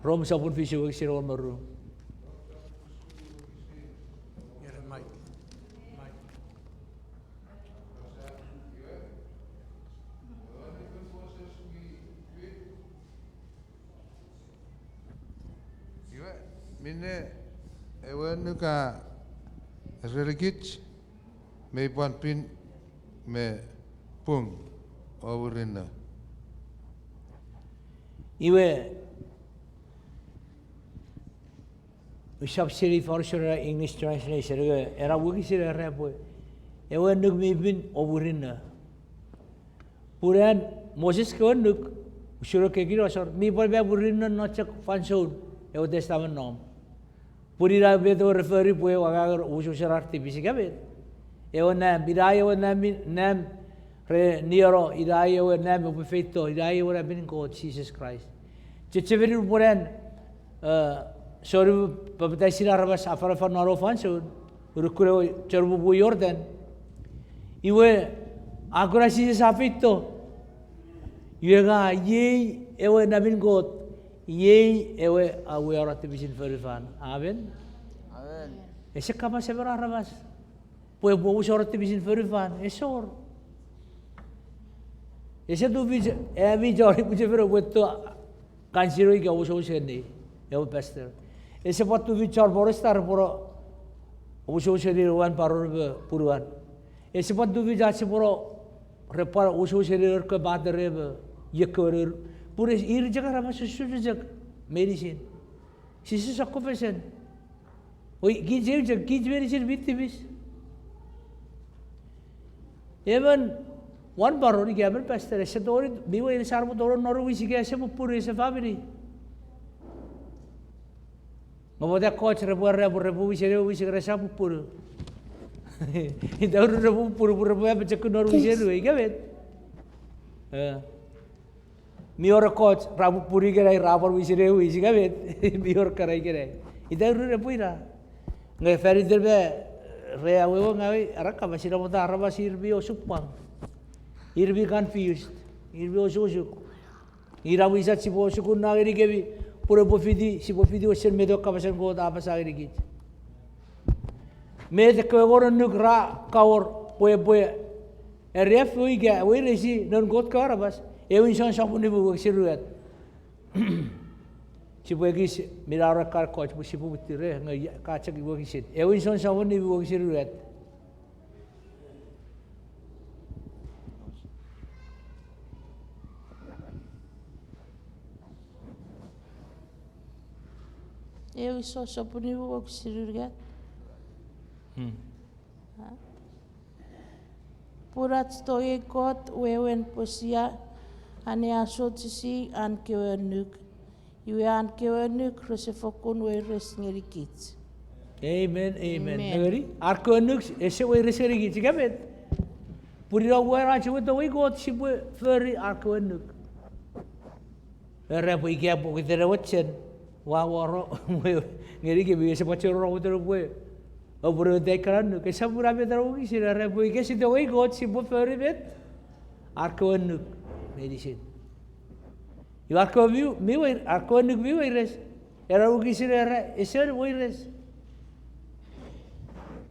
Rom sopun fisu wokisin engon me ru. Iwe, minne ewe annuk a erenikich, mei pwan pin me pung o murinno. Iwe, usap seni fosun ena English translation, iwe, ena wokisin era pwe, ewe annuk mi pin o murinno. Pun an Moses kewe annuk, usun ekkei kinoasor, mi pwan me murinno non chok fansoun ewe Testamen Noom. Pun ina met ewe re fori pwe ewe angangen omusomusen ar tipis ika met. Ewe nam, ina ewe nam, nam re nieno, ina ewe nam epwe feito, ina ewe namin Kot Jises Kraist. Chechemeni pwe an, eh, souneng papataisin aramas afanafan non ewe fansoun, unukun ewe chonumupun Jordan. Iwe, a kuna Jises a feito. Iwe nge iei ewe namin Kot, iei ewe a uweano tipisin fonufan. Amen. Amen. Ese kapas emon aramas pwe epwe omusano tipisin fonufan, ese wor. Ese tufich, ami chon ei mwichefen oupwe to kan siro ika omusomus ngeni ewe pastor. Ese pwan tufich chon Protestant repwe no omusomus ngeni ewe wan paron me punuan. Ese pwan tufich ach sipwe no repwe omusomus ngeni ekkewe patere me iekkewe nour. Pun ir chok aramas usun chok meinisin. Jises a sokkofesen. Oi, kich eu chok, kich meinisin mi tipis. Emon wan paron ika emon pastor ese tori, mi weires ar repwe tori nour wis ika ese pupunu, ese famini. Nge pwata ekkoch repwe era pwe repwe wisen ewe wis nge resap pupunu. Ita ru repwe pupunu pwe repwe apochokun nour wisen ewe ika met. Eh. Mi wor ekkoch ra pupunu ikenai, ra pwan wisen ewe wis ika met. Mi wor kana ikenai. Ita ru repwe ina. Nge fan iten me re awewe nge ewe, ara kapas ina pwata aramas ir mi osupwang. Ir mi confused. Ir mi osukosuk. Ina wisach sipwe osukun na ngenikemi, pun epwe fiti, sipwe fiti wesen met ewe kapasen Kot a apasa ngenikich. Met ekkewe engon annuk ra kawor pwe epwe eriaffou ika weiresi noun Kot kewe aramas, Ewin Jon sopun nimu wokisin unungat. Sipwe ekis, mi na ren ekkan ekkoch pwe sipwe muttir, nge ka chok wokisin. Ewin Jon sopun nimu wokisin unungat. Ewin Jon sopun nimu wokisin unungat. Pun ach tongei Kot wewen pwe sia anneasochisi an kewe annuk. Iwe an kewe annuk rese fokkun weires ngenikich. Amen, amen. Nengeni, ar kewe annuk ese weires ngenikich ika met. Pun ina uwan ach ewe tongei Kot sipwe fori ar kewe annuk. Era pwe ika pokiten ewe chen, ua waro, ngenikemi ese pwan chororo wetero pwe oupwe ne uta ekkana annuk. Esap ina met ena wokisin, era pwe ika sia tongei Kot sipwe fori met, ar kewe annuk meinisin. Iwe ar kewe mi, mi wei-, ar kewe annuk mi weires. Ena wokisin era ese weires.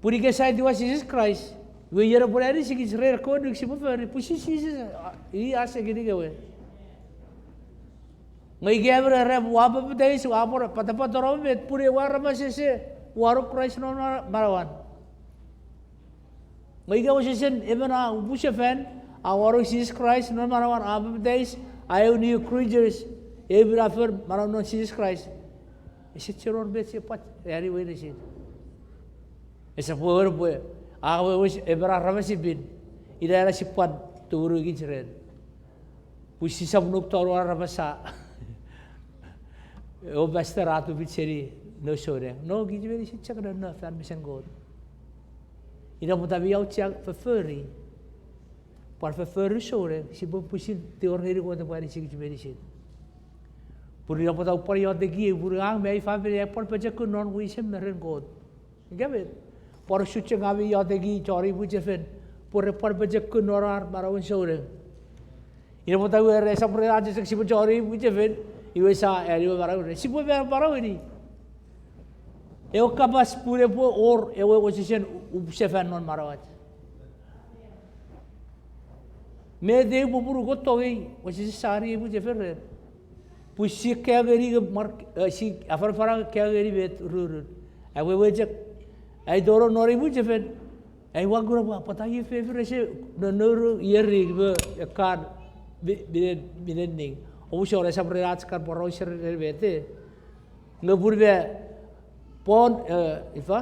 Pun ika sia etiwa Jises Kraist, iwe iei epwe anisikich ren ekkewe annuk sipwe fori, pwisin Jises, a, i a sekinik ewe. Nge ika emon era pwe ua papatais, ua pwan patapatono met, pun ewe aramas ese wanong Kraist non manauan. Nge ika wesewesen emon a upusefan, a wanong Jises Kraist non manauan, a papatais, a eu new creatures, eu minafon manau non Jises Kraist. Ese chok wor met sia pwan ani weiresin. Esap wewen pwe a wes emon aramas mi pin, ina ena sipwe pwan tumunu kich ren. Pwe sisap nuk tonong ar apasa, ewe pastor a tufich seni noun souneng. No, kich meinisin chok nonno fan mesen Kot. Ina pwata mi auchea fofori. Pwan fofori souneng, sipwe pwisin tingor ngeni Kot epwe anisikich meinisin. Pun ina pwata upwe pwan iotekiei, pun ngang me ai famini ai pwan pochokun non wisen me ren Kot. Ika met, pwan usun chok ngang mi ioteki chon ei mwichefen, pwe repwe pwan pochokun non ar manauen souneng. Ina pwata we resap ren ach chok sipwe chon ei mwichefen, iwe sia ani ewe manau ren. Sipwe ma manaueni. Ewe kapas pun epwe wor ewe wesewesen upsefan non manauach. Met ei pupunu Kot tongei, wesewesen sia ani ei mwichefen ren. Pwe si kaeo ngeni, e, si afanafana kaeo ngeni met rurun. Awewe chok, ai tonong non ei mwichefen, ai ua kuna pwe pwata ei fefin rese nonnour ierin me ekkan mi-, minen, minen ning. Omusano esap ren ach kan poraus ren met e. Nge pun me Paul, e, ifa,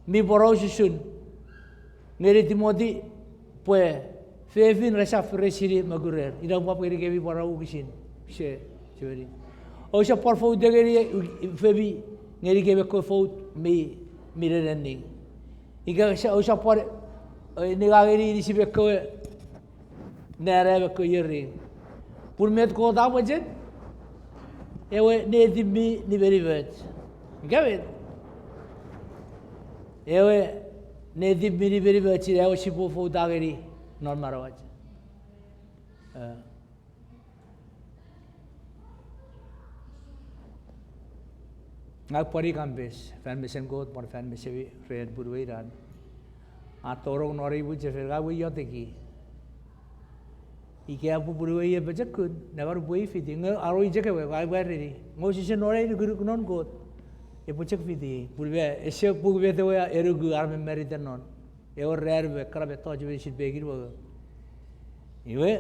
mi poraus usun ngeni Timoti pwe fefin resap resini mokurer. Ina pwapwa ngenikemi pwan wokisin. Se, seni. Ousap pwan fouta ngeni femi ngenikemi ekkewe fout mi, mi nenenning. Ika ousap pwan, e, ninga ngeni inisimi ekkewe nana me ekkewe ierin. Pun met Kot a mochen, ewe netip mi nimenimoch. Ika met? Ewe netip mi nimenimoch ina ewe sipwe fouta ngeni non manauach. E. Ngang pwan i kampes fan mesen Kot, pwan fan mesemi ren punuwei ran. A tonong non ei mwichefen, ngang ua ioteki. Ika punuwei e pochokun, neman upwe fiti, nge a rong chok ewe, ngang ua ereni. Nge wesewesen non ai nukunuk non Kot, epwe chok fiti. Pun me, ese pung met ewe a nuku ar mamarita non. Ewe ran me ekkana mettoch meinisin pekin mongo. Iwe,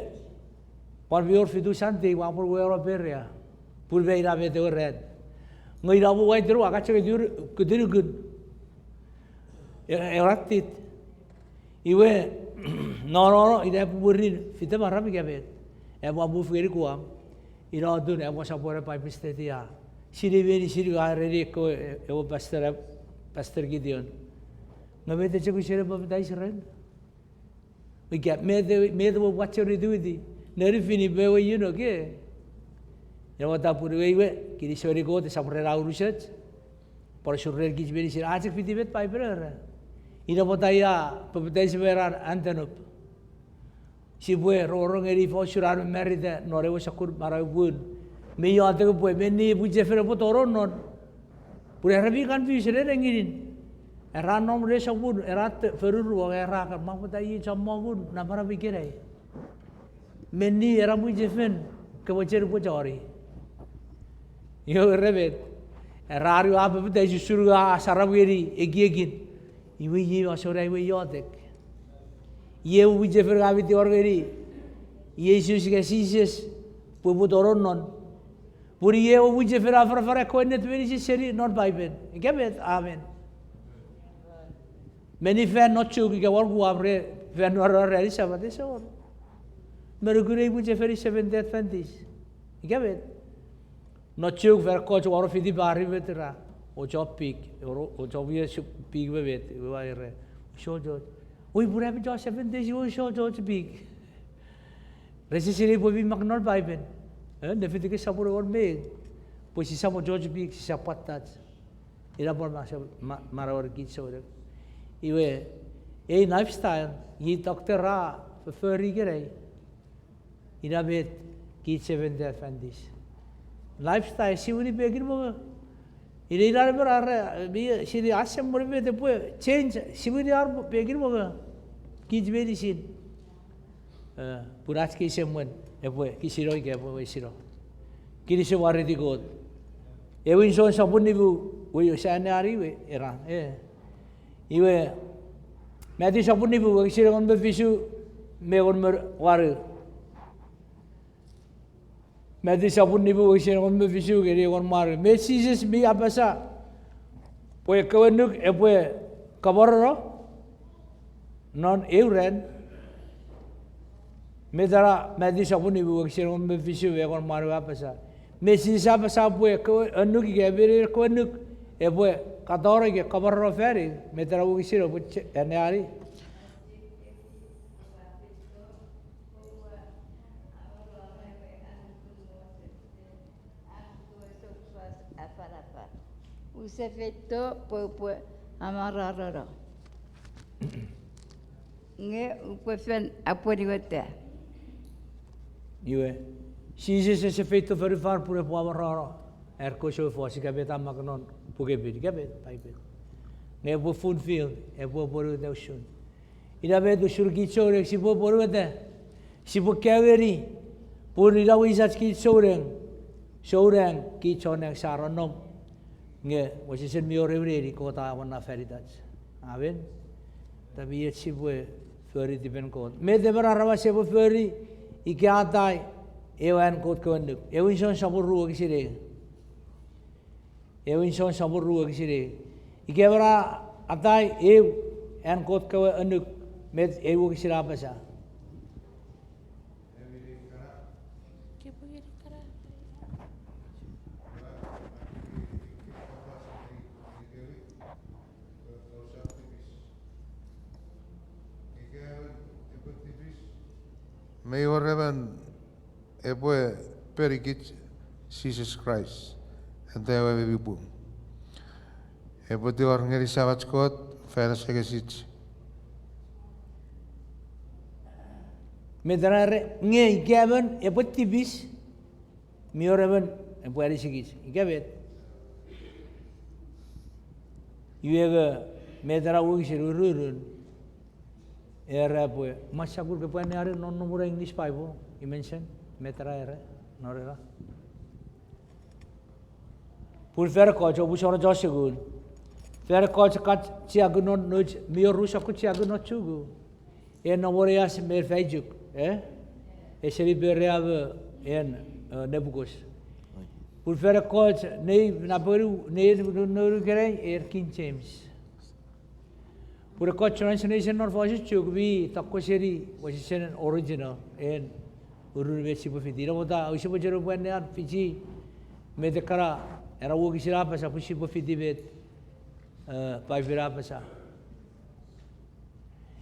pwan mi wor fitu Sunday, ua pwan wewe non Perea. Pun me ina met ewe ran. Nge ina mo ua iten ua kachok kutunukun. E, ewe rattit. Iwe, no, no, no, ina epwe mwirin fite maram ika met. Epwe move ngeni Guam. Ina atun epwe sopweno Bible study a. Sinei meinisin a ereni ekkewe, e, ewe pastor, e, Pastor Gideon. Nge met e chok usun epwe papatais ren? Ika met, met epwe pwan choritiwiti? Neri fini me ewe iunuk e. Ina pwata punuwei we, kinisou ngeni Kot esap ren a unusoch. Pwan usun ren kich meinisin, a chok fiti met Paipen a era. Ina pwata a papatais me ran Antenup. Sipwe rongorong ngeni ifa usun an mamarita non ewe sokkun manau pun. Me iotek pwe menni mwichefen epwe tonong non. Pun era mi confuse ren nenginin. Era nom resapun, era te-, foruruong, era kan, ma pwata iei chommong namanam ikenai. Menni ena mwichefen, ke mochen upwe choni. Iwe re met. Era ru a papatais usun a saram ngeni ekiekin. Iwe iei a sona iwe iotek. Iei ewe mwichefen ngang mi tingor ngeni. Iei Jises ika Jises pwe epwe tonong non. Pun iei ewe mwichefen a afanafana ekkewe ennet meinisin seni non Paipen. Ika met, amen. Meni fan non Chuuk ika won Guam re fan non ar ranin Sapat ese wor. Me nukun ei mwichefen i Seventh Day Adventist. Ika met. Non Chuuk fan ekkoch wor fiti pari met ra. Ocho pik, ocho pik me met, iwe ua era. Usochos. Oi, pun ami chon Seventh Day, iwe usochos pik. Rese sinei pwe mi mak non Paipen. E, Leviticus sopun engon me ew. Pwe sisap ochoch pik, sisap pwattach. Ina pwan ma-, ma-, manauer kich souneng. Iwe, ei lifestyle, iei doctor ra fofori ikenai. Ina met kich Seventh Day Adventist. Lifestyle, siwini pekin mongo. Ina ina me ra, ra, mi, sini asem mwen met epwe change, siwini ar pekin mongo. Kich meinisin. E, pun ach kei semwen, epwe kisino ika epwe wesino. Kinisou wariti Kot. Ewin Jon sopun nimu, we sia anneani we, era, e. Iwe, Matthew sopun nimu, wokisin engon me fisu, me engon me wanu. Matthew sopun nimu, wokisin engon me fisu, ngeni engon me wanu. Me Jises mi apasa, pwe ekkewe nuk epwe kaparono, non eu ran, Met ena Matiu sopun nimu wokisin engon me fisu me engon me wanu a apasa? Me Jises a apasa pwe ekkewe annuk ika ewe nenien ekkewe annuk epwe katoro ika kamarano fani, met ena wokisin epwe ch-, anneani? Use feito pwe upwe amwararano. Nge upwe fen apwonueta. Iwe, Jises ese feito fonufan pun epwe amwarano an kewe soufos, ika met a mak non Puk Pin, ika met Paipen. Nge epwe fulfill, epwe apwonueta usun. Ina met usun kich souneng sipwe apwonueta, sipwe kaeo ngeni, pun ina wisach kich souneng, souneng kich souneng sa nonnom. Nge wesewesen mi wor ew neni Kot a awora fan itach. Amen. Ita mi och sipwe fori tipen Kot. Met emon aramas epwe fori ika atai ewe an Kot kewe annuk? Ewin Jon sopun ru wokisin ew. Ewin Jon sopun ru wokisin ew. Ika emon a atai ew an Kot kewe annuk, met ei wokisin a apasa? Mei wor emon epwe penikich Jises Kraist, ante ewe mi pung. Epwe tingor ngeni Samach Kot fan asengesich. Met ena era, nge ika emon epwe tipis, mi wor emon epwe anisikich. Ika met? Iwe nge met ena wokisin ururun? Era pwe, masakul ke pwan anneani non nomun English Bible, i mention, met ena era, non ena. Pun fan ekkoch, oupwe sor chon sukun. Fan ekkoch ka chiaku non, mi wor ru sokkun chiaku non Chuuk. En nomon ei as me fan Chuuk, e? Eseni Perea me en, e, Nepukos. Pun fan ekkoch, nei naponu, nei nounu ikenai, en King James. Pun ekkoch translation non fosun Chuuk mi tokko seni wesewesen original, en ururun met sipwe fiti. Ina pwata use pwe chon pwan anneani fiti met ekkana ena wokisin a apasa pwe sipwe fiti met, e, Paipen a apasa.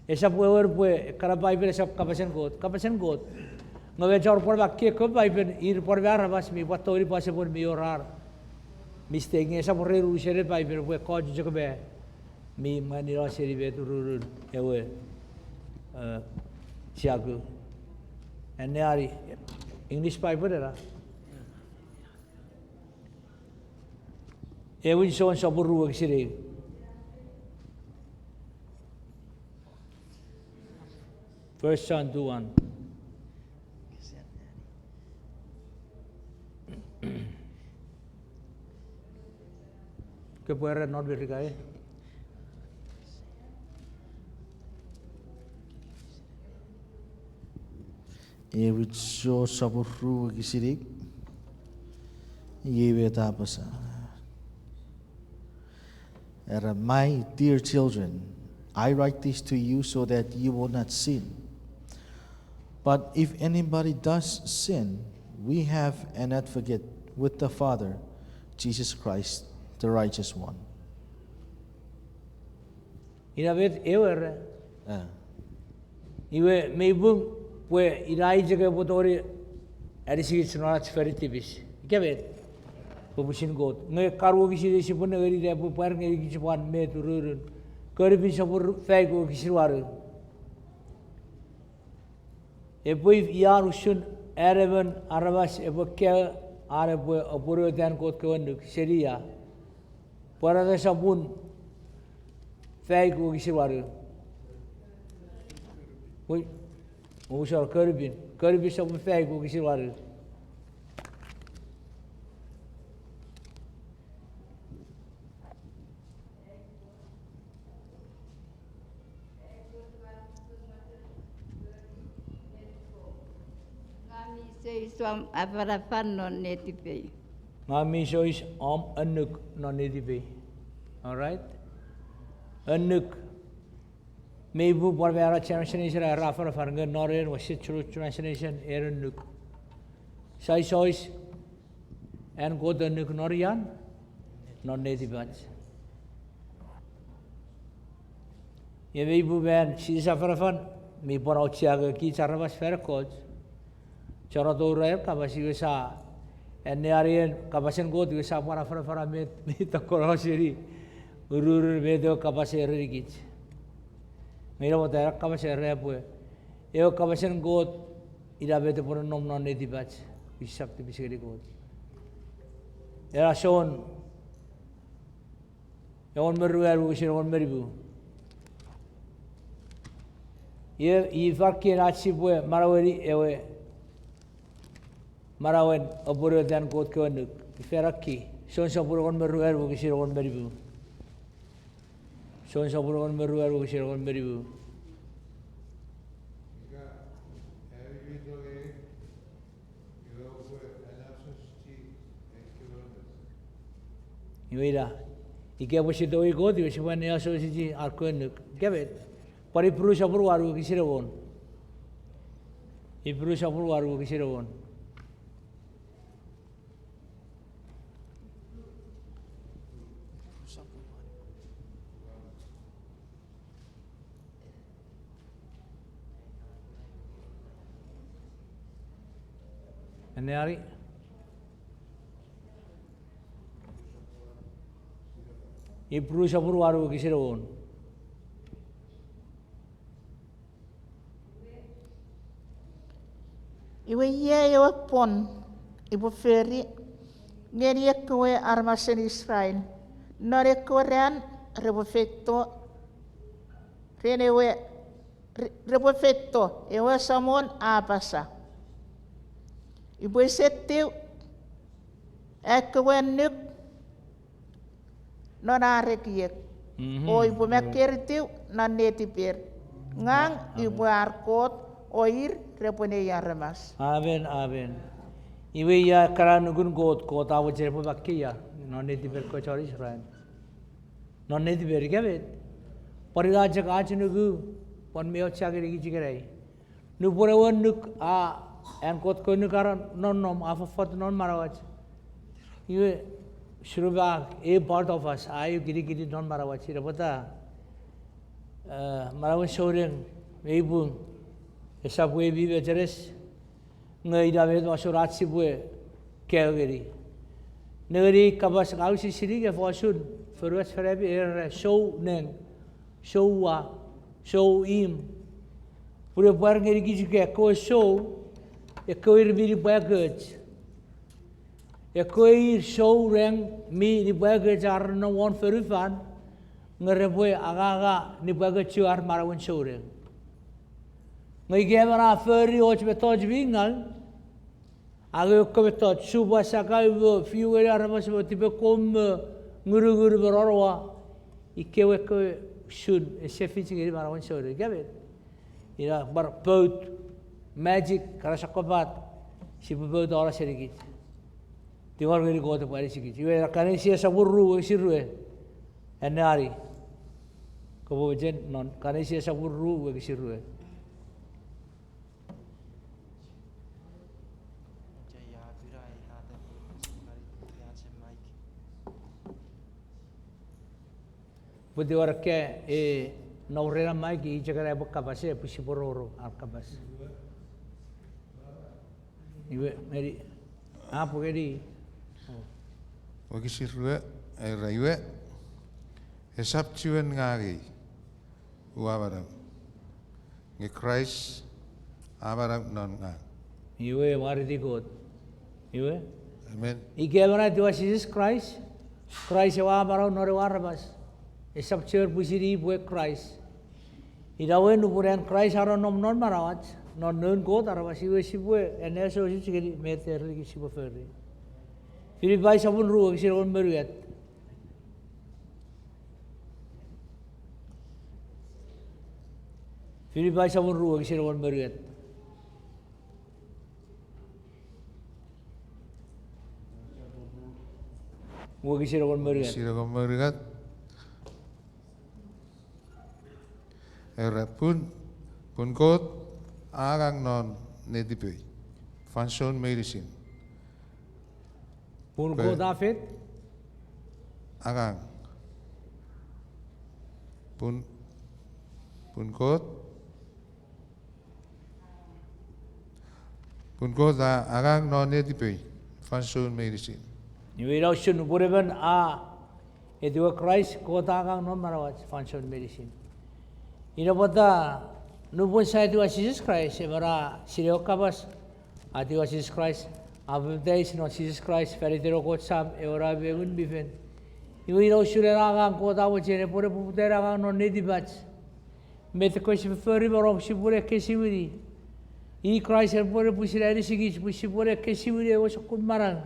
Esap wewen pwe ekkana Paipen esap kapasen Kot, kapasen Kot. Nge me chon pwan mak ekkewe Paipen, ir pwan me aramas mi pwan tongeni pwal sopweno mi wor ar mistake, nge esap ren unusen Paipen pwe ekkoch chok me mi mwanino seni met ururun ewe, e, chiaku. Anneani English Bible ena. Ewin Jon sopun ru wokisin ew. First John two one. Kopwe era non Merika, e? Ewin Jon sopun ru wokisin ew. Iei met a apasa. Era, my dear children, I write this to you so that you will not sin. But if anybody does sin, we have an advocate with the Father, Jesus Christ, the righteous one. Ina met ewe era. Iwe mei pung pwe ina i chok epwe tongeni anisikich non ach fori tipis. Ika met? Pwe pwisin Kot. Nge kan wokisin ew sipwe nengeni epwe pwar ngenikich pwan met ururun. Kon Pin sopun faik wokisin wanu. Epwe ifa usun an emon aramas epwe kaeo an epwe apwonueta an Kot kewe annuk seni ia? Pwarata sopun faik wokisin wanu. Oi, ousor Kon Pin. Kon Pin sopun faik wokisin wanu. Ngang mi sois om afanafan non netipei. Ngang mi sois om annuk non netipei. All right? Annuk. Mei pung pwan me ena translation ra afanafan nge non ena Westminster Translation, ena annuk. Sa isois an Kot annuk non ian, non netipach. Iwe mei pung me an Jises afanafan, mi pwan auchea nge kich aramas fan ekkoch. Chon atoura ewe kapas iwe sa anneani ewe kapasen Kot iwe sa pwan afanafana met mi tokkono seni ururun met ewe kapas a erenikich. Nge ina pwata ewe kapas a era pwe ewe kapasen Kot ina met epwe nonnom non netipach, pwe sisap tipis ngeni Kot. Ena Jon engon me ruanu wokisin engon me nimu. Iwe, ifa kien ach sipwe manaueni ewe manauen apwonuetan Kot kewe annuk. Ifa ena ki, Jon sopun engon me ruanu wokisin engon me nimu. Jon sopun engon me ruanu wokisin engon me nimu. Iwe ina, ika pwe sise tongei Kot iwe sipwe anneasochisi ar kewe annuk. Ika met, pwan Ipru sopun wanu wokisin engon. Ipru sopun wanu wokisin engon. Anneani? Ipru sopun wanu wokisin engon. Iwe iei ewe pwon epwe fori ngeni ekkewe aramasen Israel non ekkewe ran repwe feito, ren ewe, re-, repwe feito, ewe Samon a apasa, upwe isetiw ekkewe annuk non ar ekiek, o upwe makketiw non netiper. Ngang upwe ar Kot, o ir repwe nei aramas. Amen, amen. Iwe ia ekkana annukun Kot, Kot a mochen epwe makkeia non netiper kewe chon Israel. Non netiper ika met. Pwan ina chok ach nuku, pwan mi auchea ngenikich ikenai. Nupwen ewe annuk a, an Kot kewe annuk a nonnom, a fofot non manauach, iwe, surupak, a part of us, a eu kinikinin non manauach, ina pwata, eh, manauen souneng, mei pung, esap we mi mecheres, nge ina met usun ach sipwe kaeo ngeni. Nengeni kapas ngang use sinei nge fosun fonuach fan ami era souneng, soua, sou imw. Pun epwe ar ngenikich ika ekkewe sou, ekkewe ir mi nipwakoch. Ekkewe ir souneng mi nipwakoch ar nonnom won fonufan, nge repwe anganga nipwakochun ar manauen souneng. Nge ika emon a fori och mettoch mi ngau, angei ekkewe mettoch, supwa, sakau me fiu ngeni aramas me tipekkoum me ngunungun me rorowa, ikewe ekkewe usun ese fich ngeni manauen souneng ika met. Ina pwan pout, magic, kana sokkopat, sipwe poutano senikich. Tingor ngeni Kot epwe anisikich. Iwe ena Kanesia sopun ru wokisin rue. Anneani. Kopwe mochen non Kanesia sopun ru wokisin rue. Pwete wor ekka, e, nom ren mic, i chok ena epwe kapas, e, pwe sipwe rongorong ar kapas. Iwe, ngeni, a pwe ngeni. Wokisin rue, era iwe, esap chiwen ngang ei ua manau, nge Kraist a manau non ngang. Iwe, mwareiti Kot. Iwe? Amen. Ika emon a etiwa Jises Kraist, Kraist ewe a manau non ewe aramas. Esap chiwen pwisin i pwe Kraist. Ina we nupwen an Kraist a nonnom non manauach, non noun Kot aramas, iwe sipwe anneasochis ngeni met a erenikich sipwe fori. Filipai sopun ru wokisin engon me unungat. Filipai sopun ru wokisin engon me unungat. Wokisin engon me unungat. Wokisin engon me unungat. Era pun, pun Kot a angang non netipei fansoun meinisin. Pun Kot a fet? Angang. Pun, pun Kot Pun Kot a angang non netipei fansoun meinisin. Iwe ina usun nupwen emon a etiwa Kraist, Kot a angang non manauach fansoun meinisin. Ina pwata nupwen sia etiwa Jises Kraist, emon a sinei ewe kapas, a etiwa Jises Kraist, a papatais non Jises Kraist, fan iten ewe Kot Sam, ewe Nau me Ngun mi Fel. Iwe ina usun ena angang Kot a mochen epwe ne poputa ne angang non netipach. Met ekkewe sipwe fori me rong sipwe ne ekkesiwini. I Kraist epwe ne pwisin anisikich pwe sipwe ne ekkesiwini ewe sokkun manau.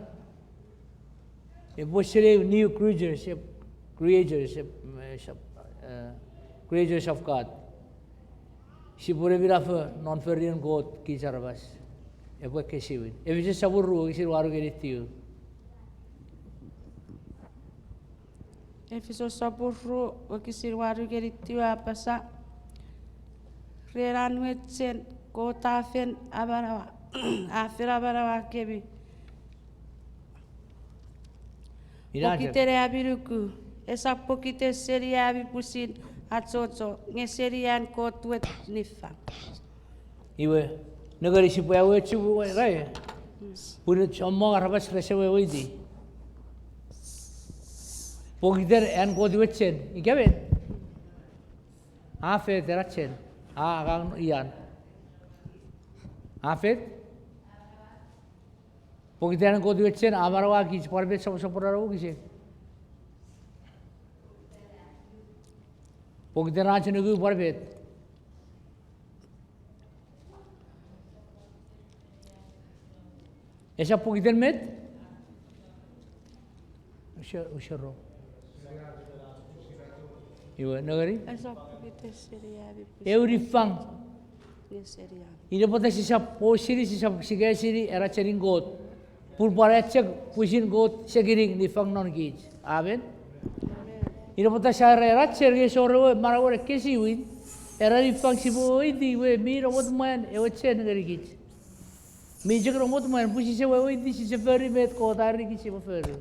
Epwe sinei new creatures, ep-, creatures, ep-, eh, sap-, eh, creatures of God. Sipwe ne minafo non forien Kot kich aramas. Epwe ekkesiwin. Efisus sopun ru wokisin wanu ngeni tiu. Efisus sopun ru wokisin wanu ngeni tiu a apasa, ren an we chen Kot a fen amanaua, a fen amanaua kemi. Ina pokiten ami nuku, esap pokiten seni ami pwisin achocho, nge seni an Kot we niffang. Iwe, nengeni sipwe awewe chuwe, right? Pun chommong aramas rese weweiti. Pokiten an Kot we chen, ika met? A fet ena chen, a angang ian. A fet? Pokiten an Kot we chen, a amanaua kich pwan met soposoponon wokisin. Pokiten ach nuku pwan met. Esap pokiten met? Use, use ro. Iwe, nengeni? Esap pokiten seni ami pwisin. Eu niffang. Nge seni an. Ina pwata sisap osini, sisap sikasini ena chenin Kot. Pun pwan echok pwisin Kot sekining niffang non kich. Amen. Ina pwata sia era ena chen nge ese wor ewe manauen ekkesiwin, ena niffang sipwe weweiti we mi namot mwan ewe chen ngenikich. Mi chok namot mwan pun sise weweiti, sise fori met Kot a erenikich sipwe fori.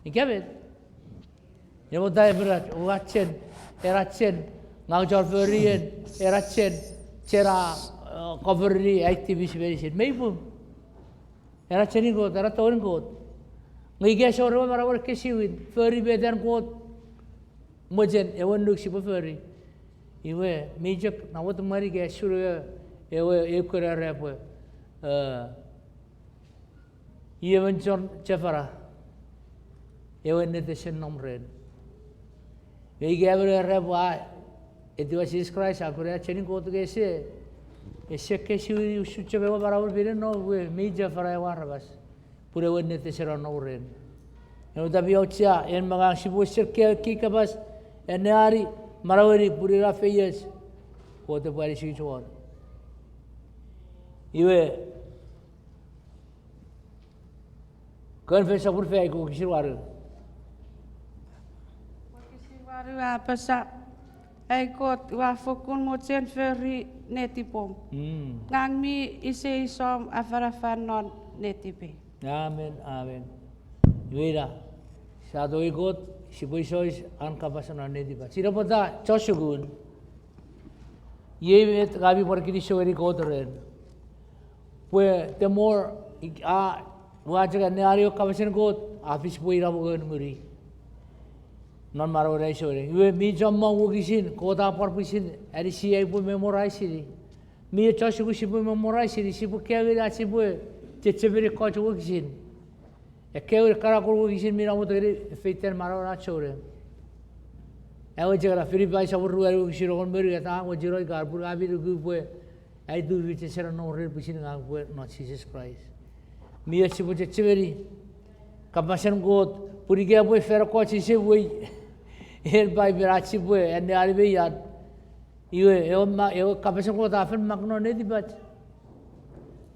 Ika met? Ina pwata epwe era, ua chen, ena chen, ngang chon forien, ena chen, chen a, eh, kaforini ai tipis meinisin. Mei pung. Ena chenin Kot, ena tonin Kot. Nge ika ese wor ewe manauen ekkesiwin, fori met an Kot mochen, ewe annuk sipwe fori. Iwe, mi chok namot mwan ika usun ewe, ewe, ewe kona repwe, eh, iei emon chon chofona, ewe ennet ese nom ren. Nge ika emon repwe a etiwa Jises Kraist, a kuna chenin Kot nge ese, ese ekkesiwini usun chok ewe manauen pinen no we mi chofona ewe aramas. Pun ewe ennet ese nom ren. Ewe tapio auchea, en me ngang sipwe ser kewe kei kapas, anneani, manaueni, pun ina feioch Kot epwe anisikich won. Iwe, Kon Fel sopun faik wokisin wanu. Wokisin wanu a apasa, ai Kot, ua fokkun mochen fori netipom. Mm. Ngang mi iseis om afanafan non netipei. Amen, amen. Iwe ina, sia tongei Kot, sipwe iseis an kapas non netipach. Ina pwata chon sukun, iei met ngang mi pwan kinisou ngeni Kot ren. Pwe the more, a, ua chok anneani ewe kapasen Kot, a fis pwe ina mongon nguni. Non manauei souneng. Iwe mi chommong wokisin, Kot a pwan pwisin anisiei pwe memorize-ini. Mi chon sukun sipwe memorize-ini, sipwe kaeo ngeni ach sipwe chechemeni ekkoch wokisin. Ekkewe kana kon wokisin mi namot ngeni feiten manauen ach souneng. Ewe chok ena Filipai sopun ruanu wokisin engon me unungat, a mochen ika pun ami nuku pwe ai tufich ese nom ren pwisin ngang pwe non Jises Kraist. Mi och sipwe chechemeni kapasen Kot, pun ika pwe fen ekkoch sise wei, en Paipen ach sipwe anneani me ian. Iwe, ewe ma-, ewe kapasen Kot a fen mak non netipach.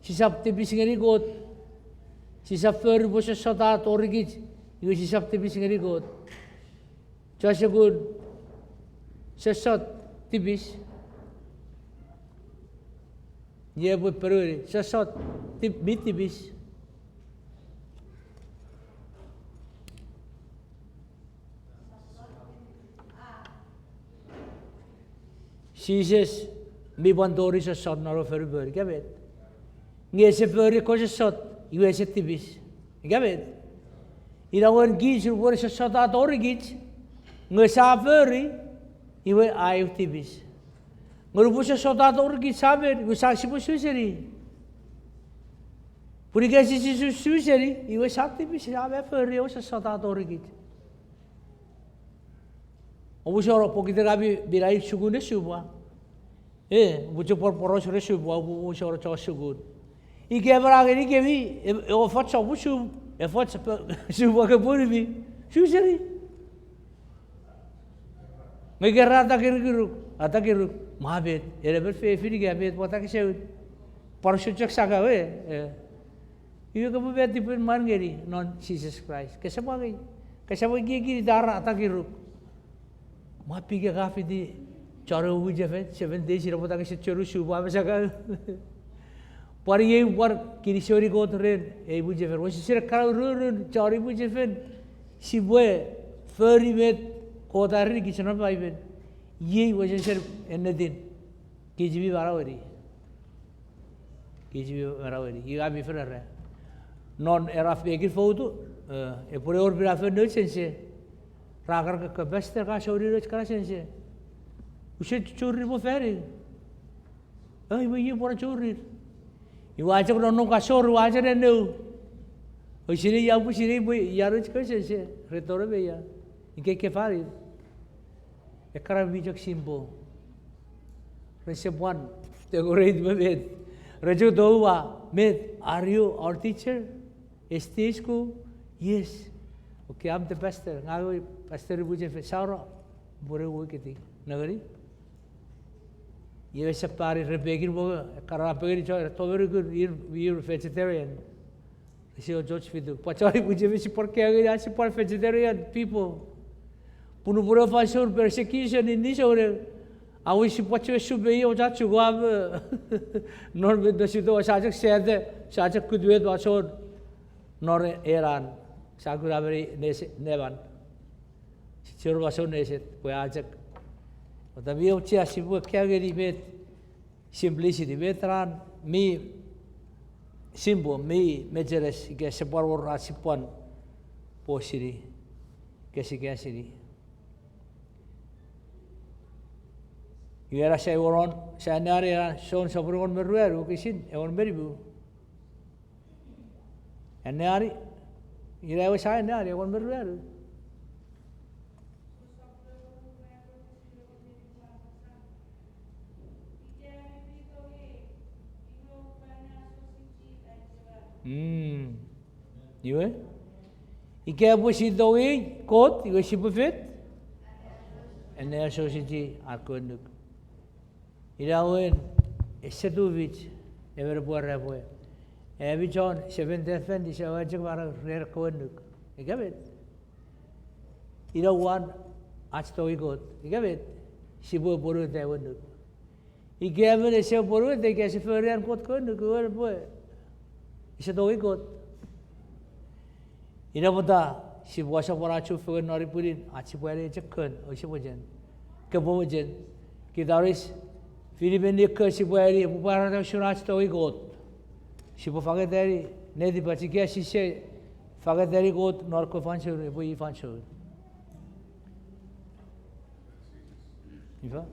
Sisap tipis ngeni Kot. Sisap fori pwe sossot a torikich. Iwe sisap tipis ngeni Kot. Chon sukun, sossot, tipis. Iei epwe ponueni, sossot, tip-, mi tipis. Jises mi pwan tori sossot non ewe fonupon, ika met? Nge ese fori ekkoch sossot, iwe ese tipis, ika met? Ina wewen kich, nupwen sossot a torikich, nge sia fori, iwe a eu tipis. Nge nupwen sossot a torikich sia men, iwe sia sipwe su seni. Pun ika sise su, su seni, iwe sia tipis, sia men fori ewe sossot a torikich. Omusano pokiten ami mi nai sukun ne supwa. E, oupwe chok pwan poraus ren supwa, oupwe omusano chon sukun. Ika emon a ngenikemi, e, ewe foch oupwe su, efoch pe, supwa kopwe numi, su seni. Nge ika ra atakiruk, atakiruk, mwa met, en emon fefin ika met, mwa atakiseun. Pwan usun chok sakau, e, e. Iwe kopwe met tipin mwan ngeni non Jises Kraist? Kese pwan ngeni, kese pwan ekieki ita ra atakiruk. Mwa pika ka fiti chon ewe mwichefen, Seventh Day, ina pwata kese chonu supwa me sakau. Pwan iei pwan kinisou ngeni Kot ren ei mwichefen. Wesewesen ekkana ururun chon ei mwichefen, sipwe fori met Kot a erenikich non Paipen. Iei wesewesen ennetin kich mi manaueni. Kich mi manaueni. Iwe ami fen era, non ena pekin foutu, e, epwe wor minafon nouch sense. Ra kan koko, Pastor, ka souni nouch kana sense. Use churir mo fani. E, iwe iei pwan churir. Iwe a chok nonnom ka sor, iwe a chok neneu. O sinei ia, upwe sinei pwe ia nouch kewe sense, re tonong me ia. Ika ke fani. Ekkana mi chok simple. Rese pwan decorate me met. Re chok tou ua, met, are you our teacher? S D A school? Yes. Okay, I'm the pastor. Ngang ewe pastor mwichefen, saura, pwene wekiti. Nengeni? Iwe sap pari ren pekin mongo, ekkana ra pengeni chon, tomerukun, ir, ir vegetarian. Rese och fituk. Pwan chon ei mwichefen sipwe pwan kaeo ngeni ach sipwe pwan vegetarian people. Pun nupwen ewe fansoun persecution in Nisoure, a wes sipwe pwan chuen supe ia och ach chukwa me non met ne sito, sia chok sete, sia chok kut met fansoun non enan, sia kuna meni neset, neman. Sia chuen fansoun neset pwe a chok. Pwata mi auchea sipwe kaeo ngeni met simplicity, met ran mi simple, mi mecheres, ika ese pwan wor ach sipwe pwan pwosini, ika sia kan sini. Iwe ena sia wonon, sia anneani ena Jon sopun engon me ruanu, wokisin engon me nimu. Anneani, ina ewe sia anneani, engon me ruanu. Mm. Iwe? Ika epwe si tongei Kot, iwe sipwe fet? Anneasochisi ar kewe annuk. Ina wewen, ese tufich emon epwe era pwe, ami chon Seventh Day Adventist, oua chok manau ren kewe annuk. Ika met? Ina uwan ach tongei Kot. Ika met? Sipwe pwonueta ewe annuk. Ika emon ese pwonueta, ika ese fori an Kot kewe annuk, iwe epwe, ese tongei Kot. Ina pwata sipwe asopwano ach chufengen non ei pwinin, ach sipwe ani chok kon, o sipwe chen. Kopwe mochen. Kitaris, fini menni ekkewe sipwe ani, epwe pwarata usun ach tongei Kot. Sipwe fangeta ngeni netipach, ika sise fangeta ngeni Kot non ekkewe fansoun, epwe i fansoun. Ifa?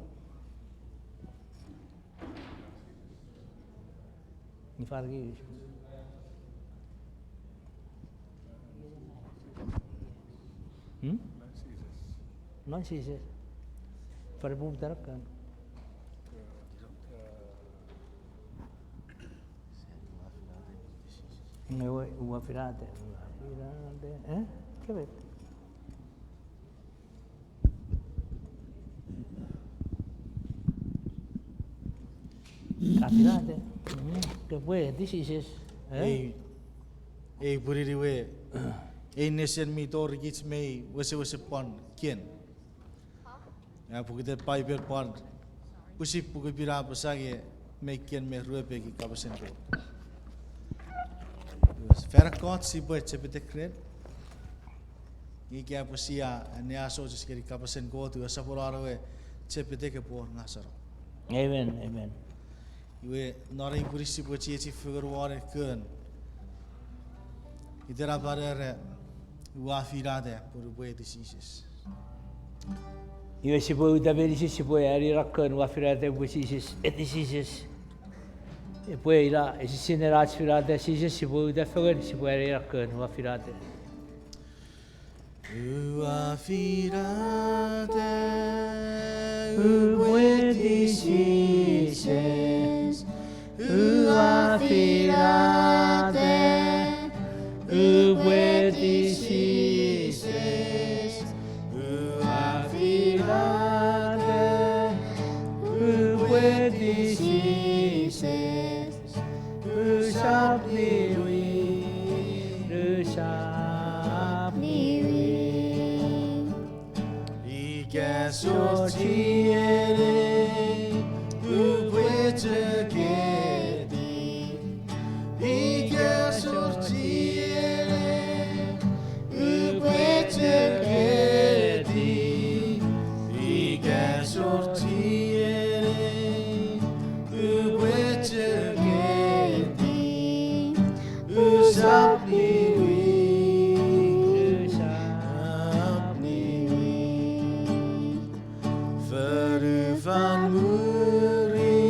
Ifa riki? Hmm? Non Jises. Fare pum tarakan. Nge ua finata, ua finata, eh? Kebet. Ka finata. Mm, kopwe, this is, eh? Ei, ei pwinin iwe, ei nesen mi torikich mei wesewesen pwan kien. A pokiten Paipen pwan Pwisin puku pin a apasa nge mei ken me ruepek kapasen Kot. Fan ekkoch sipwe chepetek ren. Nge ika pwe sia anneasochis ngeni kapasen Kot, iwe esap wor an ewe chepetek epwe wor ngaseno. Amen, amen. Iwe non ei pwinin sipwe chiechi fengen won kon. Itenapan era, ua finata pun upwe eti Jises. Iwe sipwe uta meinisin sipwe ani ena kon ua finata pwe Jises, eti Jises. Epwe ina esisinen ach finata Jises, sipwe uta fengen sipwe ani ena kon ua finata. Ua finata upwe eti Jises. Ua finata upwe eti Jises. Ua finata upwe eti Jises. Usap niwin, usap niwin. Ika sou chienei, upwe chok eti. Ika sou chienei, upwe chok eti. Ika sou chienei, upwe chok eti. Usap niwin, usap niwin. Fonufan mwiri,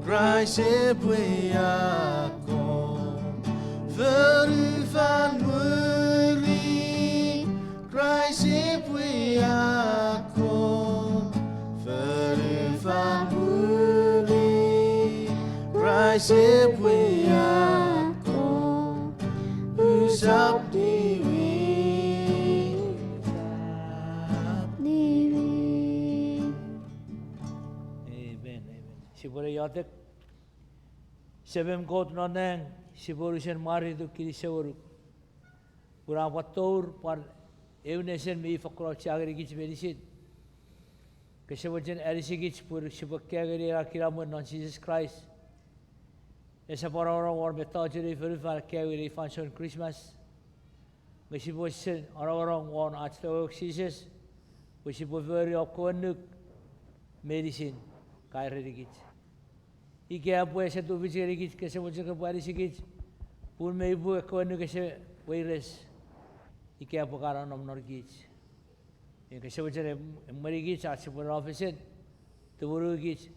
Kraist epwe akkom. Fonufan mwiri, Kraist epwe akkom. Fonufan mwiri, Kraist epwe akkom. Usap niwin, usap niwin. Amen, amen. Sipwene iotek. Semem Kot non nang, sipwe unusen mwareituk kinisou ngonuk. Pun a pwan tour pwan eu nesen mi fokkun auchea ngenikich meinisin. Kese mochen anisikich pwe sipwe kaeo ngeni ena kinamwe non Jises Kraist. Esap anongonong won mettochun ei fonufan, kaeo ngeni ei fansoun Christmas. Nge sipwe sen anongonong won ach tongek Jises, pwe sipwe fori ekkewe annuk meinisin ka erenikich. Ika epwe ese tufich ngenikich, kese mochen kopwe anisikich, pun mei pung ekkewe annuk ese weires ika epwe kan nom non kich. Nge kese mochen em-, emwenikich ach sipwe nofesen, tumunukich,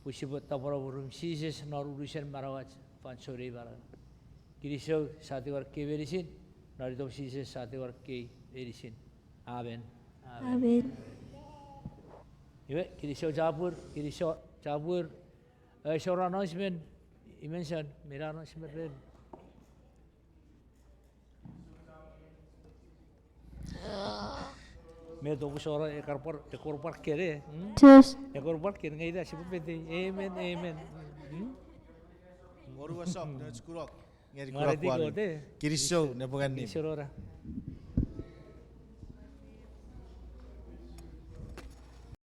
pwe sipwe tapweno mwirin Jises non unusen manauach fansoun ei manau. Kinisou, sa tingor ekkei meinisin, non itom Jises sa tingor ekkei meinisin. Amen. Amen. Iwe, kinisou chapur, kinisou chapur. Eh, ese wor announcement, Imenson, mi na announcement ren. Met opusora, ekor pwar, ekor pwar kene, hmm? Ekor pwar kene, nge ina sipwe pete. Amen, amen. Hmm? Mwareiti Kot, eh. Kinisou, nepwongeni. Kinisou nora.